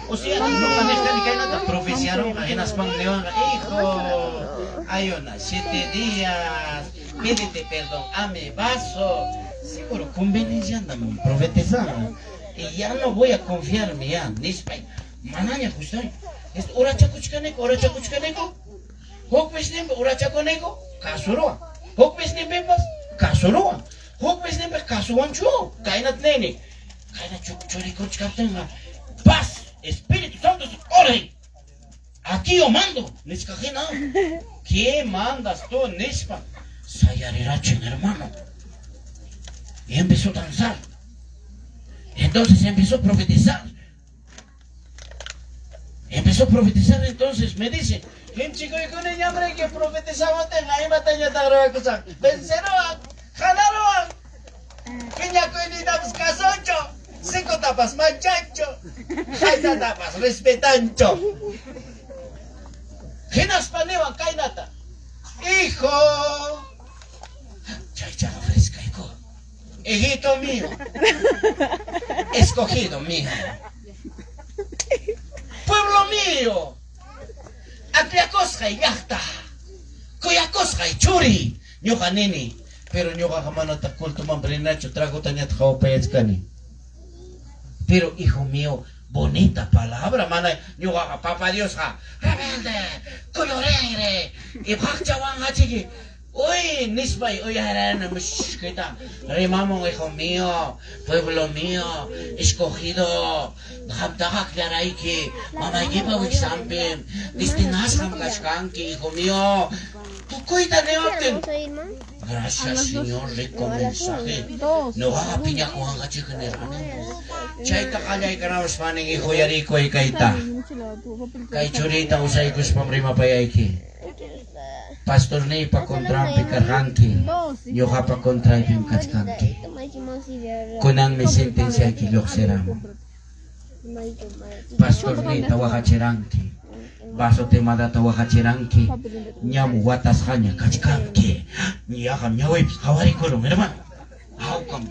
O sea, no niqkani kaynata profeciaronqa hinaspan niwanqa, hijo, ayuna 7 días, pídete perdón a mi vaso. Seguro convenienciantam profetizan. Y ya no voy a confiarme ya, nispay. Manaña gustay. Urachakuchkaniku, urachakuchkaniku. Huk veznimpi urachakuniku, kasuruwan. Huk veznimpipas kasuruwan. Huk veznimpi kasuwanchu. Kaynata nini. Kayna chukchurikuchkaptinqa, paz, Espíritu Santo, orden. Aquí yo mando. Nichkaqhina. ¿Qué mandas tú, nispa? Sayarirachin, hermano. Y empezó a danzar. Entonces empezó a profetizar. Empezó a profetizar, entonces me dice, chico y con ella que profetizaba venceroan, jalaroan, piñakuynitapas kasuncho, tapas manchancho, tapas respetancho. Hinaspa niwan kaynata, hijo, chaychaqa frescayku, hijito mío, escogido mío, pueblo mío, akllakusqay llaqta, kuyakusqay churi, ñuqa nini, pero ñuqaqa manataq cultoman rinachu, tragotañataq hawapayachkani. Pero hijo mío, bonita palabra, mana, ñuqaqa papa Diosqa, rebelde, kuyuriyri, y phaqchawanqachiki, uy, nispay uyarani mushkita, rimamun hijo mío, pueblo mío, escogido, qamtaqa aklarayki, mamaykipa wiksanpi, destinasqam kachkanki, hijo mío, tukuyta niwaptin. Gracias, Señor, rico mensaje. Ñuqaqa piñakuwanqachiki nirqani. Chayta qallaykanawaspanin, hijo, yarikuy kayta. Kay churita usaykuspam rimapayayki. Pastorniypa contranpi karqanki, ñuqapa contraypim kachkanki. Kunanmi sentenciayki lluqsiramun. Pastorniyta waqachiranki, vaso temadata waqachiranki, ñam watasqaña kachkanki. Ñaqam ñawiypas qhawarikurun, hermano. Hawkam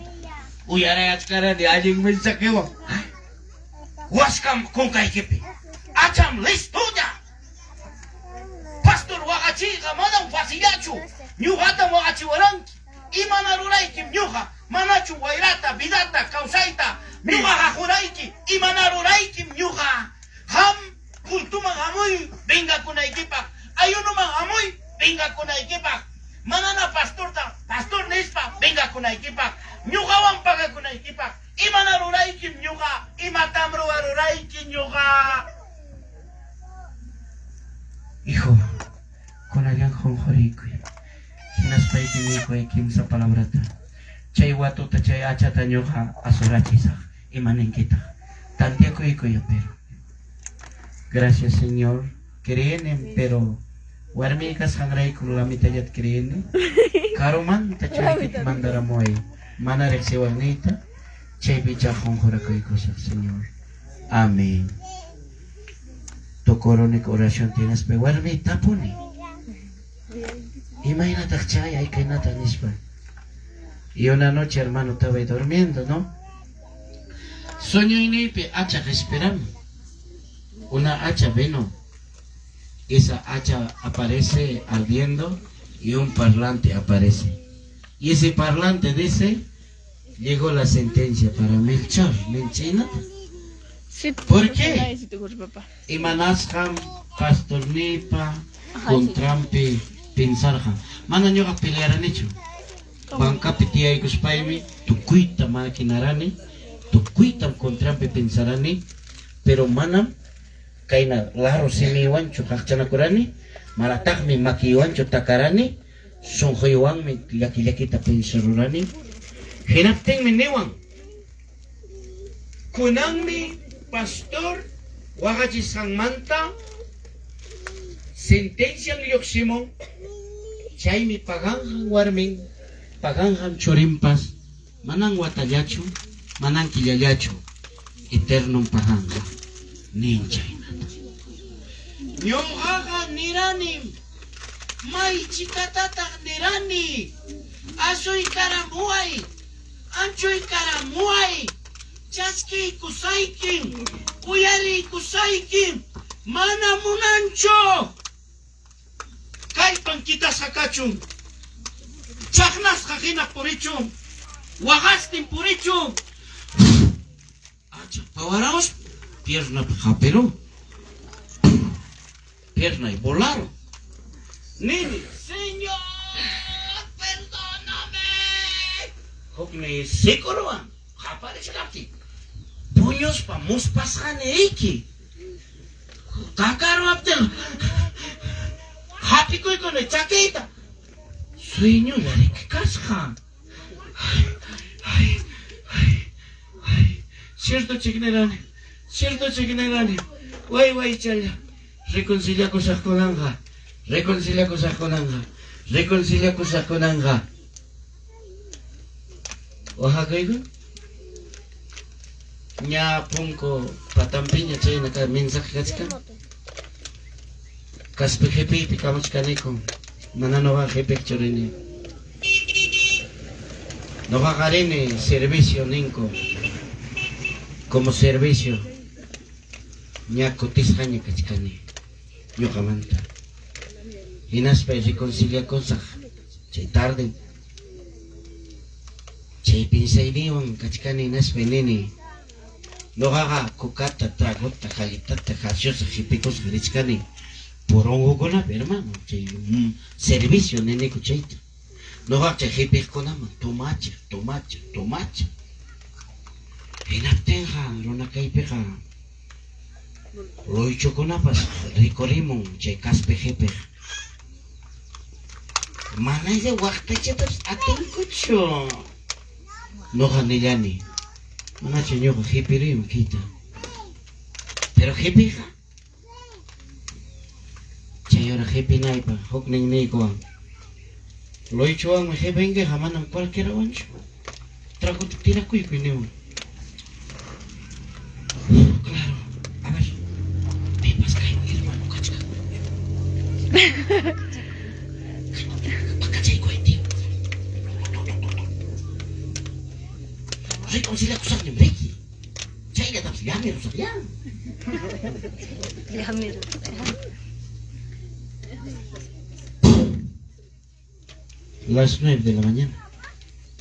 uyarayachkarani allin mensajewan. Waskam kunkaykipi. Acham listoña. Pastor waqachiyqa manam facillachu. Ñuqatam waqachiwaranki. Imana ruraykim ñuqa? Manachu wayrata, vidata, kawsayta ñuqaqa qurayki? Imana ruraykim ñuqa? Qam cultuman hamuy vengakunaykipaq. Ayunoman hamuy vengakunaykipaq. Manana pastorta, pastor nispa vengakunaykipaq. Ñuqawan pagakunaykipaq. Imana ruraykim ñuqa? Imatam ruwarurayki ñuqa? Hijo, kunallan qunqurikuy. Hinaspayki niykuy kimsa palabrata. Chay watuta, chay hachata ñuqa asurachisaq. Imaninkitaq. Tantiakuykuy, pero. Gracias, Señor. Creenen, pero warmi kasqanrayku la mitad creeni. Karumanta churiykita mandaramuway. Mana riqsiwaqniyta. Chaypicha qunqurakuykusaq, Señor. Amén. Tukurunik oración hinaspa warmi tapuni. Imaynataq chay aykaynata nispa. Y una noche, hermano, estaba ahí durmiendo, ¿no? Sueñoyniypi hacha esperando. Una hacha vino. Esa hacha aparece ardiendo y un parlante aparece. Y ese parlante dice, llegó la sentencia para Melchor, Melchina. ¿Por qué? Imanasqam pastorniypa contranpi pensarqa? Mana ñuqa pelearanichu. Bancapi tiyaykuspaymi tukuyta maquinarani, tukuytam contranpi pensarani, pero manam kayna laro simiywanchu qaqchanakurani, manataqmi makiywanchu takarani, sunquywanmi llaki llakita pensarurani. Hinaptinmi niwan, kunanmi pastor waqachisqanmanta sentencian lluqsimun, chaymi paganqan warmin, paganqan churinpas, manan watallachu, manan killallachu, eternom paganqa, nin chaynata. Ñuqaqa niranim, maychikatataq nirani, asuykaramuway, anchuykaramuway, chaskiykusaykim, uyariykusaykim, mana munanchu. Kallpan kitasqa kachun, chaqnasqa hina purichun, waqastin purichun. Acha pawaramus, piernapi hapirun, piernay volaron. Nini, Señor, perdóname. Hukni sikuruwan qaparichkaptin, puñuspa muspasqani iki. Takaruwaptin hapikuykuni chakiyta. Sueñolla riki kasqa. Ay, ay, ay, ay. Cierto chiknirani, cierto chiknirani. Way waychalla. Reconciliakusaq kunanqa, reconciliakusaq kunanqa, reconciliakusaq kunanqa. Waqakuyku? Ña punku patampiña chayna ka mensaje kachkan. Kaspi qhipiypi kamuchkaniku. Mana nuqa qhipiqchu rini. Nuqaqa rini servicio ninku. Como servicio. Ña kutisqaña kachkani ñuqamanta. Hinaspa reconciliakusaq chay tarde. Chay pinsayniwan kachkani hinaspa nini. Nuqaqa kukata, tragota, galletata, gaseosa qipikusqa richkani. Porongokunapi, hermano, chay servicio niniku chayta. Nuqaqa chay qipiqkunaman tomachiq, tomachiq, tomachiq. Hinaptinqa runa kaypiqa luychukunapas rikurimun chay kaspi qipiq. Manaya waqtachatapas atinkuchu. Nuqa nillani, manachu ñuqa qipiruyman kayta. Pero qipiyqa chay hora qipinaypaq huknin niykuwan. Luychuwanmi qipinkiqa manam cualquierawanchu. Tragota tirakuykuy niwan. Claro, a ver, pipas kay hermano kachkan. Pakachaykuy, tío. Reconciliakusaqñam riki. Chayllatapis llamirusaq ya. Llamir. Las 9 de la mañana.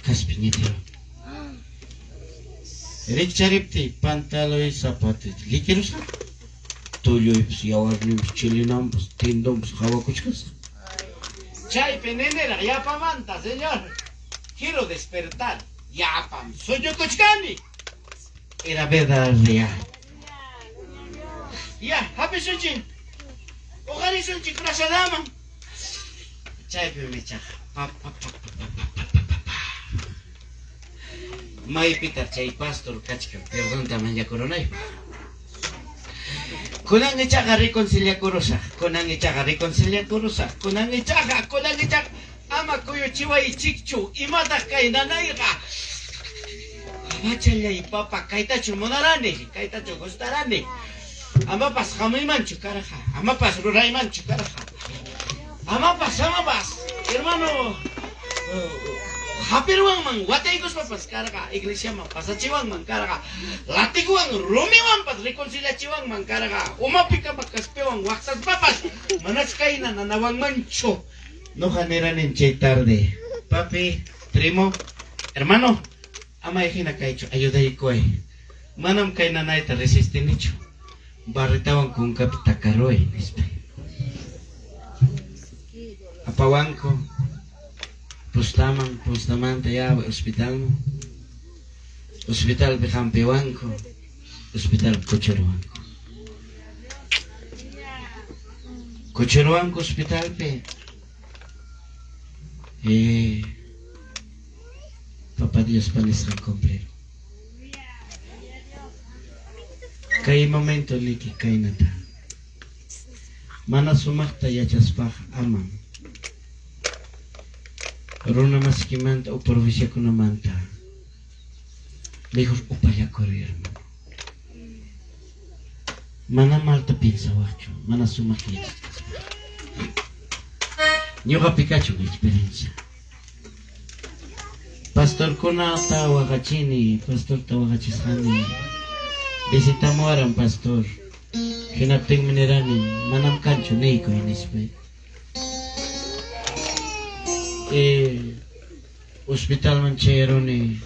Kaspi ñitiro. Rikchariptiy pantaloy zapatoy likirusqa. Tulluypas yawarninpas chilinanpas tendonpas hawakuchkasqa. Chaypi niniraq yapamanta, señor. Quiero despertar. Yapam suñukuchkani. Era verdad real. Ya, hapisunchik. Uqarisunchik frazadaman. Chaypi michaqa. Pa, pa, pa, pa, pa, pa, pa, pa, pa, pa. Maypitaq chay pastor kachkan perdonta mañakurunaypaq. Kunan ichaqa reconciliakurusaq, kunan ichaqa reconciliakurusaq, kunan ichaqa, kunan ichaqa ama kuyuchiwaychikchu, imataq kay nanayqa? Amachallay papa, kaytachu munarani, kaytachu gustarani. Amapas hamuymanchu karqa, amapas ruraymanchu karqa. Amapas, amapas, hermano, hapirwanman wataykuspapas karqa, iglesiaman pasachiwanman karqa, latiguwan rumiwanpas reconciliachiwanman karqa, umapi kama kaspiwan waqtaspapas manach kayna nanawanmanchu. Nuqa niranin chay tarde, papi, primo, hermano, ama hina kaychu, ayudaykuway. Manam kay nanayta resistinichu. Barretawan kunkapi takaruway, nispa. Apawanku postaman, postamanta ya hospitalman. Hospitalpi hampiwanku, hospitalpi kuchuruwanku. Kuchuruwanku hospitalpi. Papá Diospa nisqan cumplir. Kay momento niki kaynata. Mana sumaqta yachaspaqa amam. Runa masikimanta o provinciakunamanta mejor upallakuri, hermano. Mana malta piensawaqchu, mana sumaqta yachachkaspa. Ñuqapi kachun experiencia. Pastorkunata waqachini, pastorta waqachisqani. Visitamuwaran pastor. Hinaptinmi nirani, manam kanchu niykuy nispa. Hospitalman chayaruni,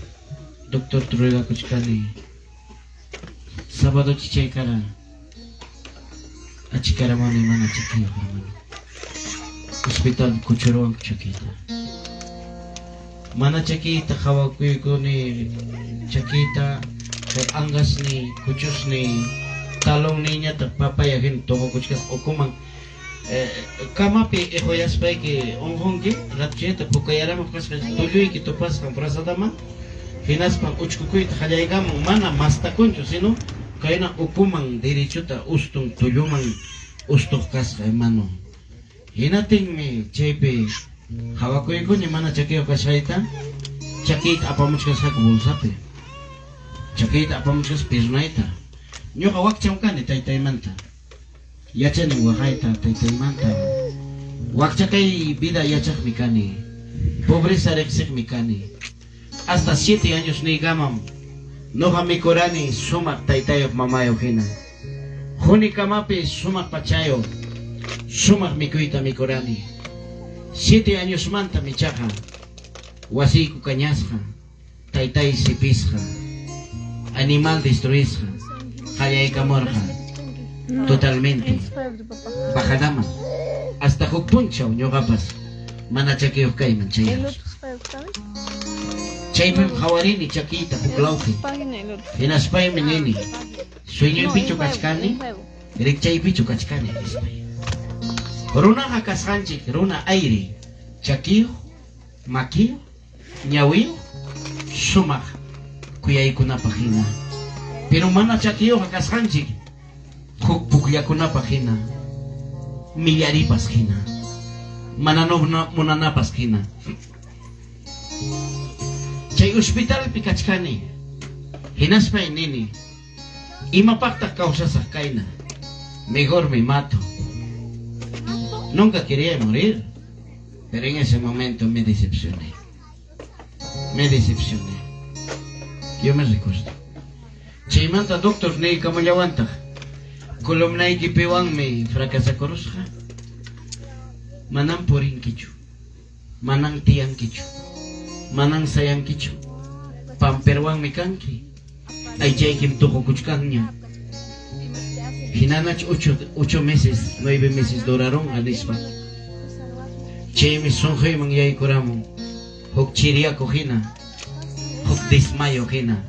doctorta ruegakuchkani. Sábado chichay kara. Achikaramuni mana chakiyuq, hermano. Hospital kuchuruwanku chakiyta. Mana chakiyta qhawakuykuni, chakiyta kay angasni, kuchusni, talonniñataq papaya hina tuqukuchkasqa ukuman. Kamapi iquyaspayki unqunki, ratuchayta pukayaramuq kasqa tulluyki tupasqan frazadaman, hinaspan uchkukuyta qallaykamun, mana mastakunchu, sino kayna ukuman derechuta ustun tulluman ustuq kasqa, hermano. Hinatinmi chaypi qhawakuykuni mana chakiyuq kasqayta, chakiyta apamuchkasqaku bolsapi. Chakiyta apamuchkasqa piernayta. Ñuqa wakcham kani taytaymanta. Yachani waqayta taytaymanta. Wakcha kay vida yachaqmi kani. Pobreza riqsiqmi kani. Hasta 7 años niykamam nuqa mikurani sumaq taytayuq mamayuq hina. Junikamapi sumaq pachayuq, sumaq mikuyta mikurani. 7 añosmanta michaqa wasiyku kañasqa, taytay sipisqa, animal destruisqa, qallaykamurqa totalmente bajadaman. Hasta huk punchaw ñuqapas mana chakiyuq kayman chayaruspa. Chaypim qhawarini chakiyta huk lawpi. Hinaspaymi nini, sueñoypichu kachkani, rikchaypichu kachkani, nispay. Runaqa kasqanchik runa ayri, chakiyuq, makiyuq, ñawiyuq, sumaq kuyaykunapaq hina. Pero mana chakiyuqqa kasqanchik huk pukllakunapaq hina, millaripas hina, mana munanapas hina. Chay hospitalpi kachkani, hinaspay nini, imapaqtaq kawsasaq kayna, mejor me mato. Nunca quería morir, pero en ese momento me decepcioné. Me decepcioné. Yo me recuerdo. Chaymanta doctor niykamullawantaq, columnaykipiwanmi fracasakurusqa. Manam purinkichu, manam tiyankichu, manam sayankichu. Pamperwanmi kanki, aychaykim tuqukuchkanña. Hinanach 8 meses, 9 meses durarunqa nispa. Chaymi sunquyman yaykuramun, huk chiriyaku hina, huk desmayo hina.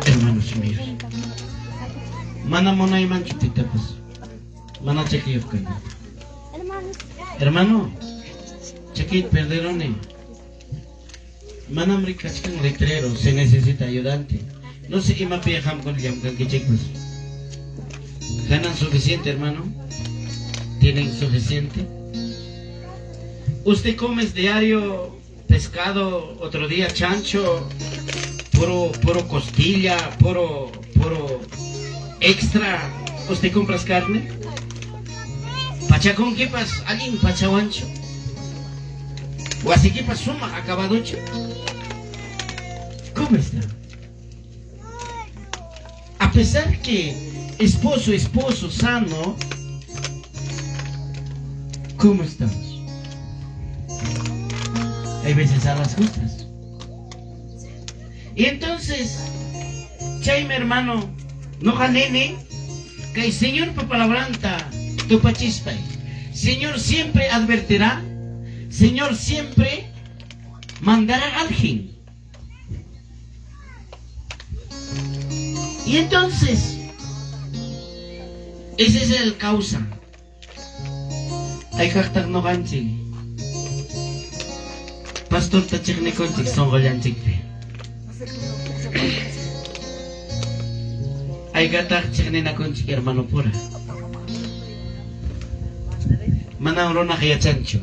Hermanos míos, mana munaymanchu pitapas, mana chakiyuq kanata. Hermano, chakiyta perderuni. Manam rikachkan letrero, se necesita ayudante. No sé imapi qamkuna llamkankichikpas. ¿Ganan suficiente, hermano? ¿Tienen suficiente? ¿Usted come diario pescado, otro día chancho, puro costilla, puro extra? ¿Usted compras carne? ¿Pachakunkipas allin pachawanchu? ¿Wasikipas sumaq acabadochu? ¿Cómo está? A pesar que esposo sano, ¿cómo estamos? Hay veces a las justas. Y entonces, chaymi hermano, noqa nini, kay Señorpa palabranta tupachispay. Señor siempre advertirá, Señor siempre mandará a alguien. Y entonces, ese es el causa. Hayk'aqtaq noqanchik pastorta chiqnikunchik sunqullanchikpi. Hayk'ataq chiqninakunchik hermano pura. Manam runaq yachanchu.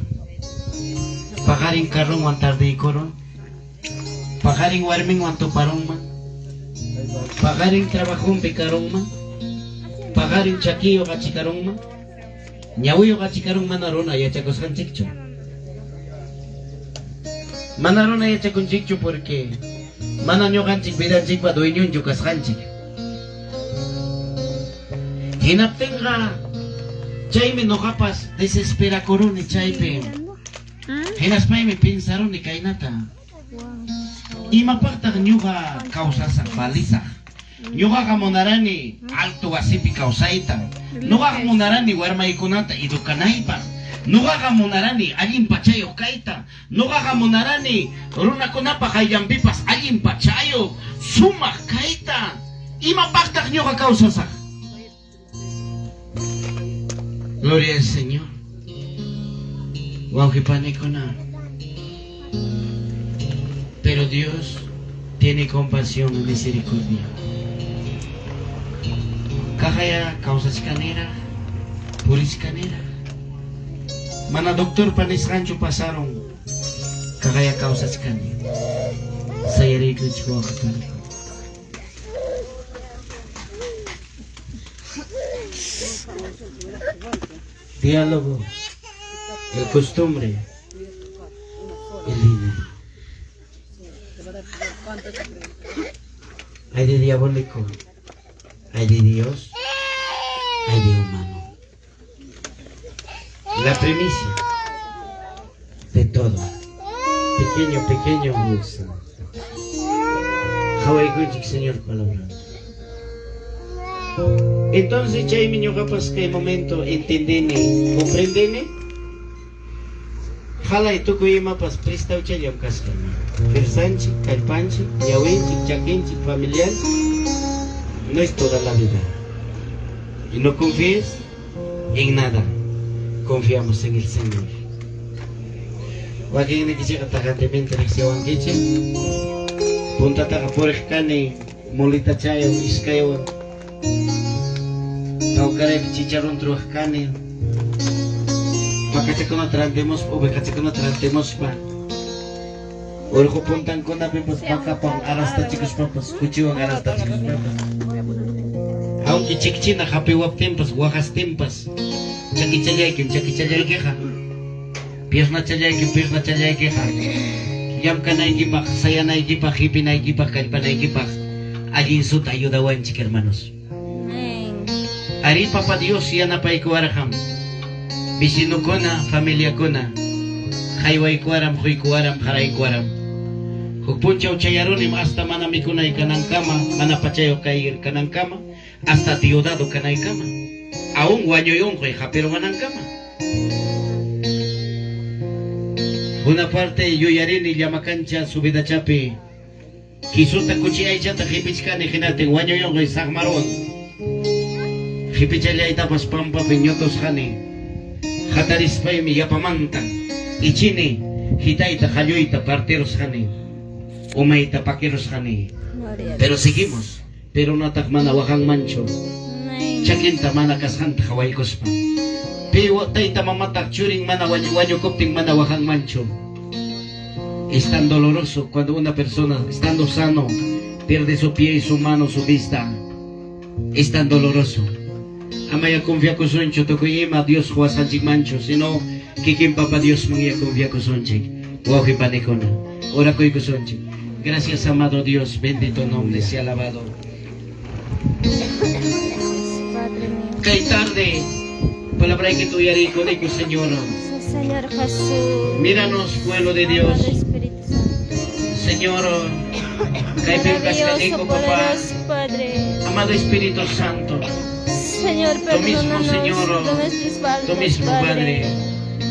Paqarin carronwan tardiykurun, paqarin warminwan tuparunman, paqarin trabajunpi karunman, paqarin chakiyuq achikarunman, ñawiyuq achikarun mana runa yachakusqanchikchu. Mana runa yachakunchikchu porque mana ñuqanchik vidanchikpa dueñonchu kasqanchik. Hinaptinqa chaymi noqapas desesperakuruni chaypi. Hinaspaymi pensaruni kaynata. Imapaqtaq ñuqa kawsasaq valisaq. Ñuqaqa munarani alto wasipi kawsayta. Ñuqaqa munarani warmaykunata educanaypaq. Ñuqaqa munarani allin pachayuq kayta. Ñuqaqa munarani runakunapa qayllanpipas allin pachayuq sumaq kayta. Imapaqtaq ñuqa kawsasaq. Gloria al Señor. Wawqipanikuna. Pero Dios tiene compasión y misericordia. Kaqaya kawsachkaniraq, purichkaniraq. Mana doctorpa nisqanchu pasaron. Kaqaya kawsachkani. Sayariykuchik wawqipanikuna. Diálogo, el costumbre, el dinero. Hay de diabólico, hay de Dios, hay de humano. La premisa de todo. Pequeño, pequeño. Qhawaykunchik Señor palabra. Entonces chaymi ñuqapas kay momento entendini, comprendini. Qalay tukuy imapas prestawchallam kasqa. Fuerzanchik, kallpanchik, ñawinchik, chakinchik, familianchik. No es toda la vida. Y no confíes en nada. Confiamos en el Señor. Wakinnikichikqa tajantemente riqsiwankichik. Puntataqa puriq kani muletachawan iskaywan. Tawkaraypi chicharrón ruwaq kani. Pacachakunata rantimuspa, ovejachakunata rantimuspa. Urqu puntankunapipas vakapan arastachikuspapas, kuchiwan arastachikuspapas. Aunque chikchina hapiwaptinpas, waqastinpas, chakichallaykim, chakichallaykiqa. Piernachallaykim, piernachallaykiqa. Llamkanaykipaq, sayanaykipaq, hipinaykipaq, kallpanaykipaq. Allin suta ayudawanchik, hermanos. Amén. Ari Papa Dios yanapaykuwarqam. Vecinokuna, familiakuna. Haywaykuwaram, huykuwaram, haraykuwaram. Huk punchaw chayarunim hasta mana mikunay kanankama, mana pachayuq kay kanankama, hasta diodado kanaykama. Aún wañuy unquy hapiruwanankama. Una parte yuyarini llamakancha subidachapi. Kisuta kuchi aychata hipichkani hinatin wañuy unquy saqmaruwan. Hipichallaytapas pampapi ñutusqani. Hatarispaymi yapamanta ichini hitayta qalluyta partirusqani. Umayta pakirusqani. Gloria a Pero Dios. seguimos. Pero nataq mana waqanmanchu. Amén. Chakinta mana kasqanta qhawaykuspa. Pi tayta mamataq churin mana wañukuptin mana waqanmanchu. Es tan doloroso cuando una persona, estando sano, pierde su pie y su mano, su vista. Es tan doloroso. Amaya confiakusunchu tukuy ima Dios quwasqanchikmanchu, sino kikin Papa Diosman ya confiakusunchik. Wawqi panikuna, orakuykusunchik. Gracias, amado Dios, bendito nombre sea alabado. Padre mío. Kay tarde, palabra que tuyarikuniku, Señor. Sí, Señor Jesús. Míranos, pueblo de Dios. Amado Espíritu Santo. Señor, Kaypim Maravilloso, kachkaniku, papá. poderoso Padre. Amado Espíritu Santo, Señor, Tú mismo, perdónanos Señor, de nuestras faltas, tú mismo, Padre,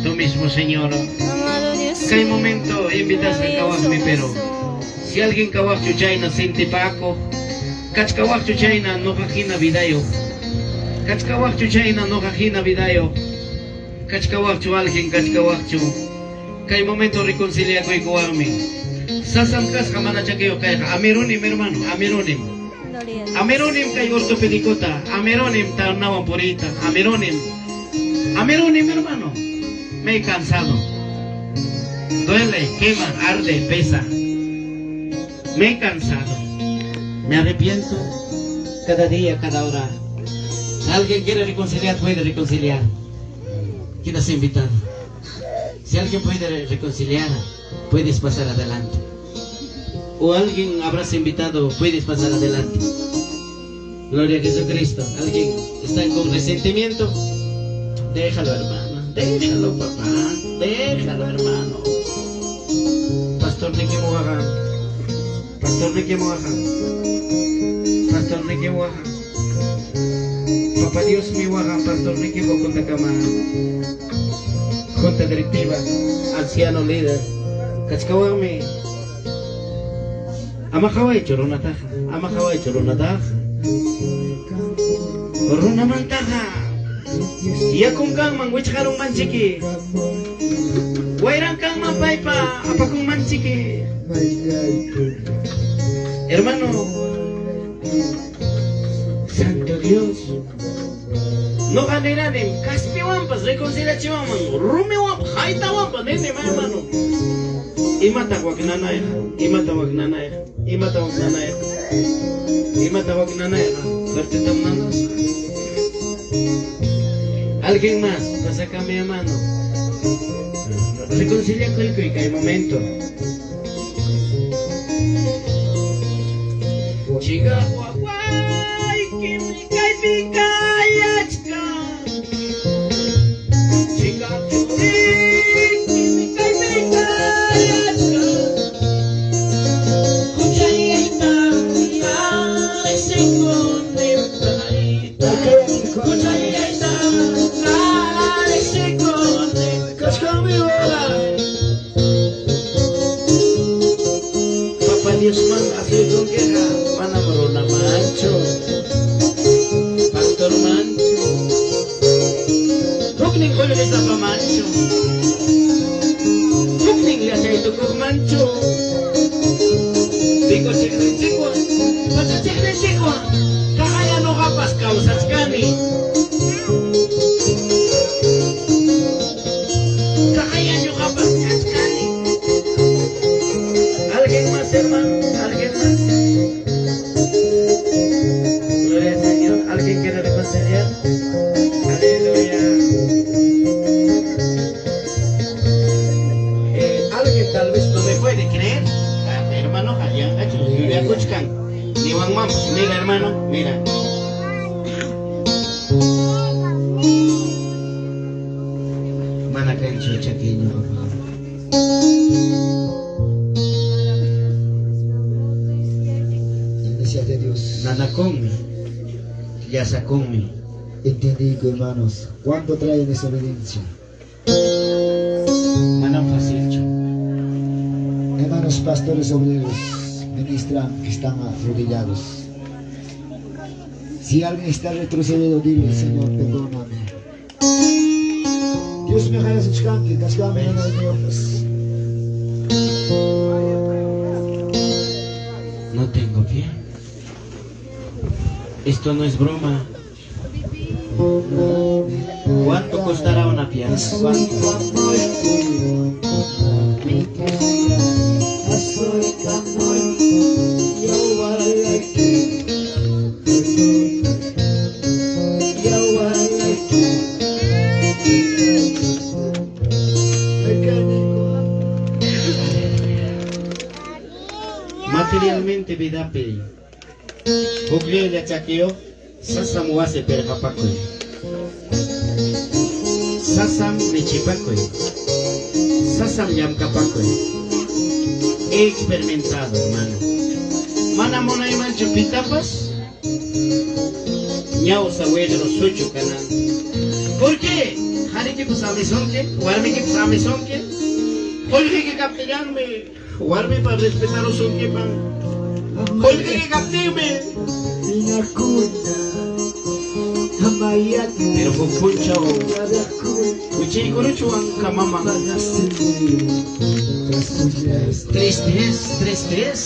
tú mismo, Señor. Amado Dios Kay mío, momento invitasqa maravilloso kawaqmi, pero Jesús. si alguien kawaqchu chayna sintipako, kachkawaqchu chayna noqa hina vidayuq, kachkawaqchu chayna noqa hina vidayuq, kachkawaqchu alguien kachkawaqchu, kay momento reconciliakuykuwanmi. Sasam kasqa mana chakiyuq kayqa, amirunim, hermano, amirunim. Gloria a Dios. Amirunim kay ortopedicota, amirunim tawnawan puriyta, amirunim. Amirunim, hermano. Me he cansado. Duele, quema, arde, pesa. Me he cansado. Me arrepiento cada día, cada hora. Si alguien quiere reconciliar, puede reconciliar. Quedas invitado. Si alguien puede reconciliar, puedes pasar adelante. O alguien habrás invitado, puedes pasar adelante. Gloria a Jesucristo. ¿Alguien está con resentimiento? Déjalo, hermano. Déjalo, papá. Déjalo, hermano. Pastor Nicky Moaga. Pastor Nicky Moaga. Pastor Nicky Moaga. Papá Dios mi waja, Pastor Nicky Bokundakama. Junta directiva, anciano líder. Kachkawami. Ama qhawaychu runataqa, ama qhawaychu runataqa. Runamantaqa. Yakun kanman wichqarunmanchiki. Wayran kanman paypa apakunmanchiki. Hermano, Santo Dios. Noqa niranim kaspiwanpas reconciliachiwanman rumiwanpas haytawanpas nini, hermano. Imata waknanayqa, imata waknanayqa, imata waknanayqa, imata waknanayqa, fuertetam nanasqa. Alguien más, pasa acá, mi hermano. Reconcilia kuykuy kay momento. Chica guaguay, kaypi kayachka. Chica churi, kaypi kayachka. Huchayta, riqsikuni payta. Huchayta, riqsikuni. Kachkami wala. Papá Dios man asuykunkiqa manam runa manchu, pastor manchu, huknin qullqisapa manchu, huknin yachaytukuq manchu, pico chiqninchikwan, pacha chiqninchikwan, kaqaya ñuqapas kawsachkani. Kaqaya ñuqapas kachkani. ¿Alguien más, hermano? ¿Alguien más? Gloria al Señor. ¿Alguien quiere reconciliar? Aleluya. Alguien tal vez no me puede creer. Ah, hermano, allá, Ni mira, hermano, mira. Mana kanchu chakiño, papá. Iglesia de Dios. Nanakunmi, llasakunmi. Entendí, hermanos. ¿Cuánto trae desobediencia? Manam facilchu. Hermanos pastores obreros, ministran que están arrodillados. Si alguien está retrocediendo, dile, Señor, perdóname. Dios me jaya suchkanki, kashkami Dios. No tengo pie. Esto no es broma. ¿Cuánto costará una fianza? ¿Cuánto? Materialmente vidapi. Huklla chakiyo, sasam wasi perqapakuy. Sasam michipakuy. Sasam llamkapakuy. He experimentado, hermano. Mana munaymanchu pitapas ñawsa wayru suchu kanan. ¿Por qué? Qharikipas amisonki, warmikipas amisonki, qullqiyki kaptillanmi warmipa respetarusunkiman. Qullqiyki kaptinmi. Pero huk punchaw wichiykuruchwan kamaman. Triste es, triste es.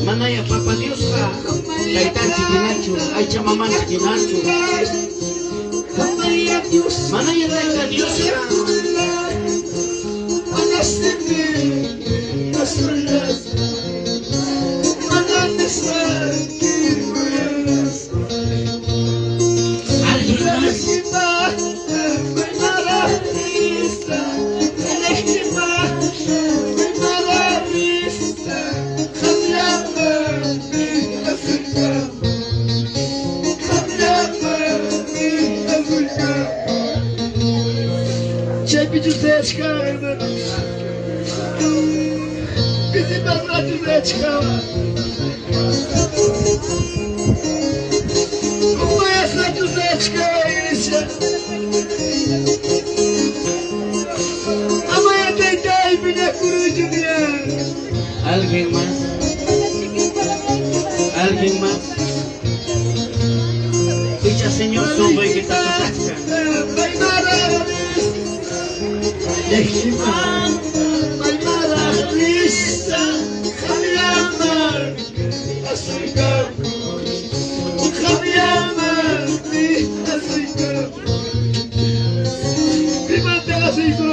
Manaya papa Diosqa taytanchik hinachu, aycha mamanchik hinachu. Manaya tayta Diosqa alguien más. Hermanos. ¿Alguien más? ¿Alguien más? Dicha Señor, que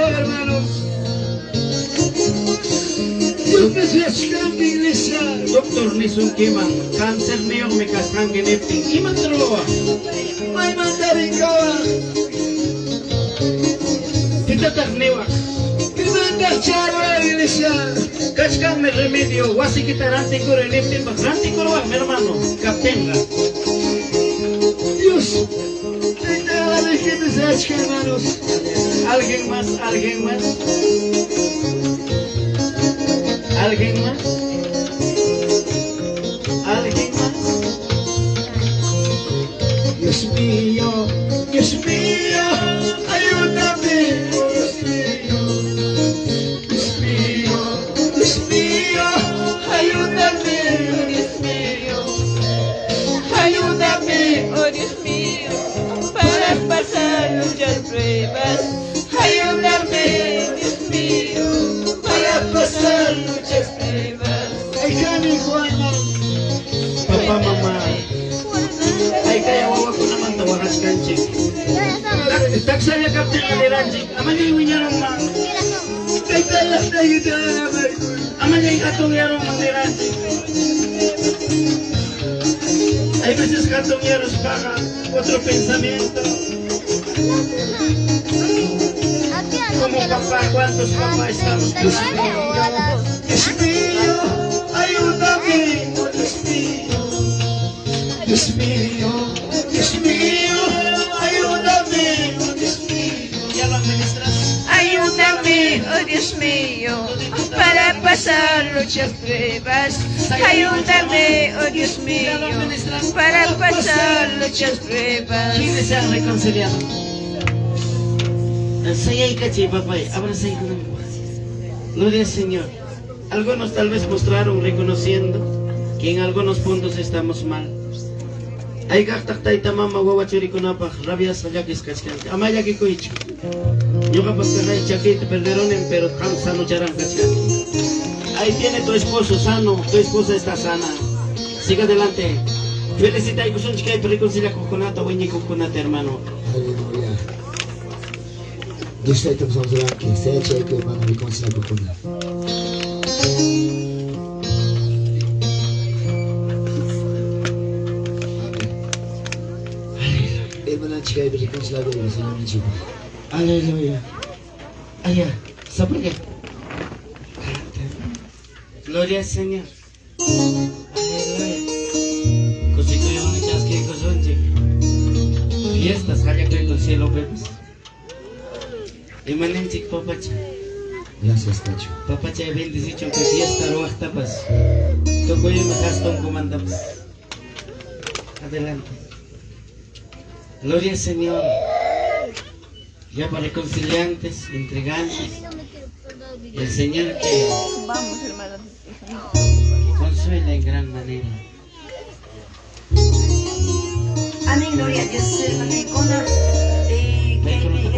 Hermanos. Dios me iglesia. Doctor nisunkiman, cáncer niyuqmi kasqanki niptin, imata ruwawaq? Maymantarinkawa. Pitataq niwaq? Pimantaq charwa, iglesia. Kachkanmi remedio, wasikita rantikuruy niptinpas rantikuruwaqmi, hermano, kaptinqa. Dios, hermanos. ¿Alguien más? ¿Alguien más? ¿Alguien más? ¿Alguien más? Dios mío, ayúdame, Dios mío. Dios mío, Dios mío, ayúdame, Dios mío, ayúdame. Oh Dios mío, para pasar muchas pruebas. Ayúdame, Dios mío, para pasar muchas pruebas. Ay, Jani, Juan, Papá, mamá. Ay, kaya wawakunamanta waqachkanchik. Taksalla kaptinqa niranchik, amallay wiñarunman. Amallay hatunyarunman niranchik. Hay veces hatunyaruspaqa otro pensamiento. Como papá, ¿cuántos papás estamos? Dios mío, ayúdame, Dios mío. Dios mío, Dios mío, ayúdame, Dios mío. Ya lo administras. Ayúdame, oh Dios mío, para pasar muchas pruebas. Ayúdame, oh Dios mío, para pasar muchas pruebas. ¿Quiénes se han reconciliado? Sayaykachiy, papay, Gloria al Señor. Algunos tal vez mostraron reconociendo que en algunos puntos estamos mal. Hayk'aqtaq tayta mama wawa churikunapaq rabiasqa llakisqa kachkanki. Ama llakikuychu. Ñuqapas kaqay chakiyta perderonin, pero qam sanucharan kachkanki. Ahí tiene tu esposo sano, tu esposa está sana. Siga adelante. Felicitaykusunchik kaypi reconciliakuqkunata, wiñikuqkunata, hermano. Aleluya. Dios tayta somos sea cheque, hermano, reconciliakuqkuna. Amén. Hermana. Kaypi reconciliakuyqa Señorninchikwan. Aleluya. Allá, ¿sabe por qué? Gloria al Señor. Aleluya. Kusikuywan chaskiykusunchik. Fiestas qallakuyku cielo pipis. Imaninchik papacha. Gracias, Tacho. Papacha bendicichun que fiesta ruwaqtapas. Tukuy ima gastonkumantapas. Adelante. Gloria al Señor. Ya para reconciliantes, entregantes. El Señor que Vamos, hermano. consuela en gran manera. Amén, gloria a Dios, hermanaykuna.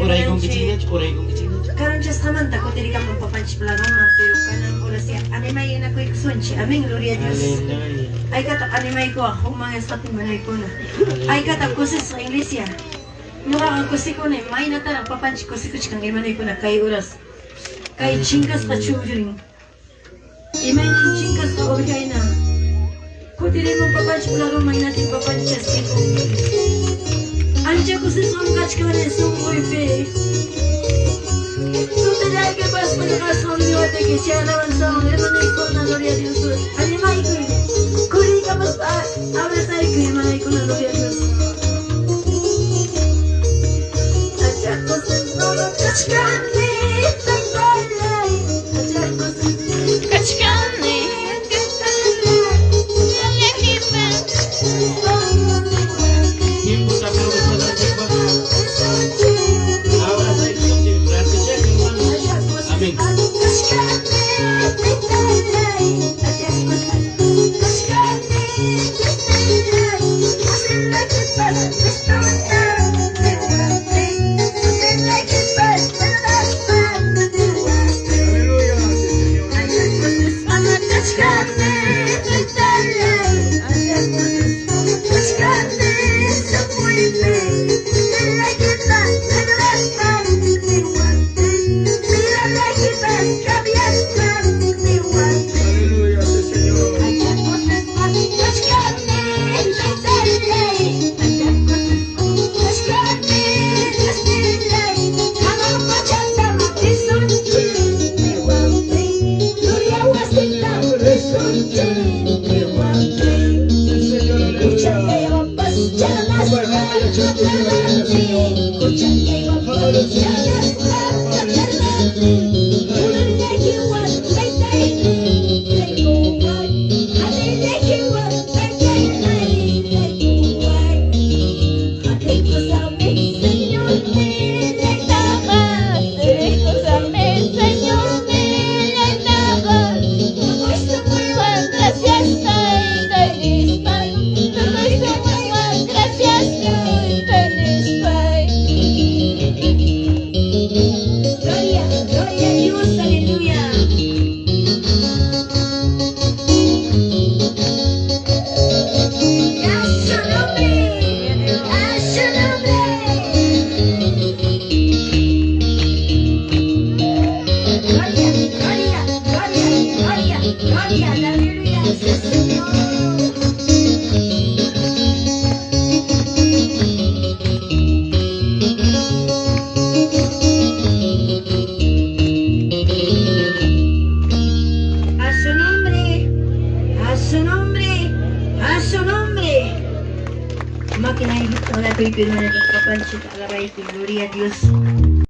Uraykunkichikñachu, uraykunkichikñachu. Karunchasqamanta kutirikamun papanchik ladoman, pero kanan horas animaynakuykusunchik. Amén, gloria a Dios. Aleluya. Aykata animaykuwaq hukmanyasqapi hermanaykuna. Aykata kusisqa iglesia. Ñuqaqa kusikuni, maynataraq papanchik kusikuchkan hermanaykuna kay horas. Kay chinkasqa chunchurin. Imaynan chinkasqa ovejayna. Kutirimun papanchik ladoman hinatin papanchik chaskikun. Ancha kusisqam kachkani sunquypi. Sutillayki pasqasqam niwatiki chay alabanzawan hermanaykuna, gloria a Dios. Animaykuy. Kuriykamuspa abrazaykuy hermanaykuna, gloria a Dios. Ancha kusisqam kachkani, taytallay. Ancha kusisqam Kachkani. Llakipa. Tiempo aprovechado, chicos. Ahora soy gracias, hermano. Amén. Aleluya, sí, Señor. Aleluya, sí, Señor. Sí, Señor, aleluya. Gloria, gloria a Dios, aleluya. A su nombre, a su nombre. Gloria, gloria, gloria, gloria, gloria, aleluya, sí, Señor. A su nombre, a su nombre, a su nombre. Máquina y hola, gloria a Dios.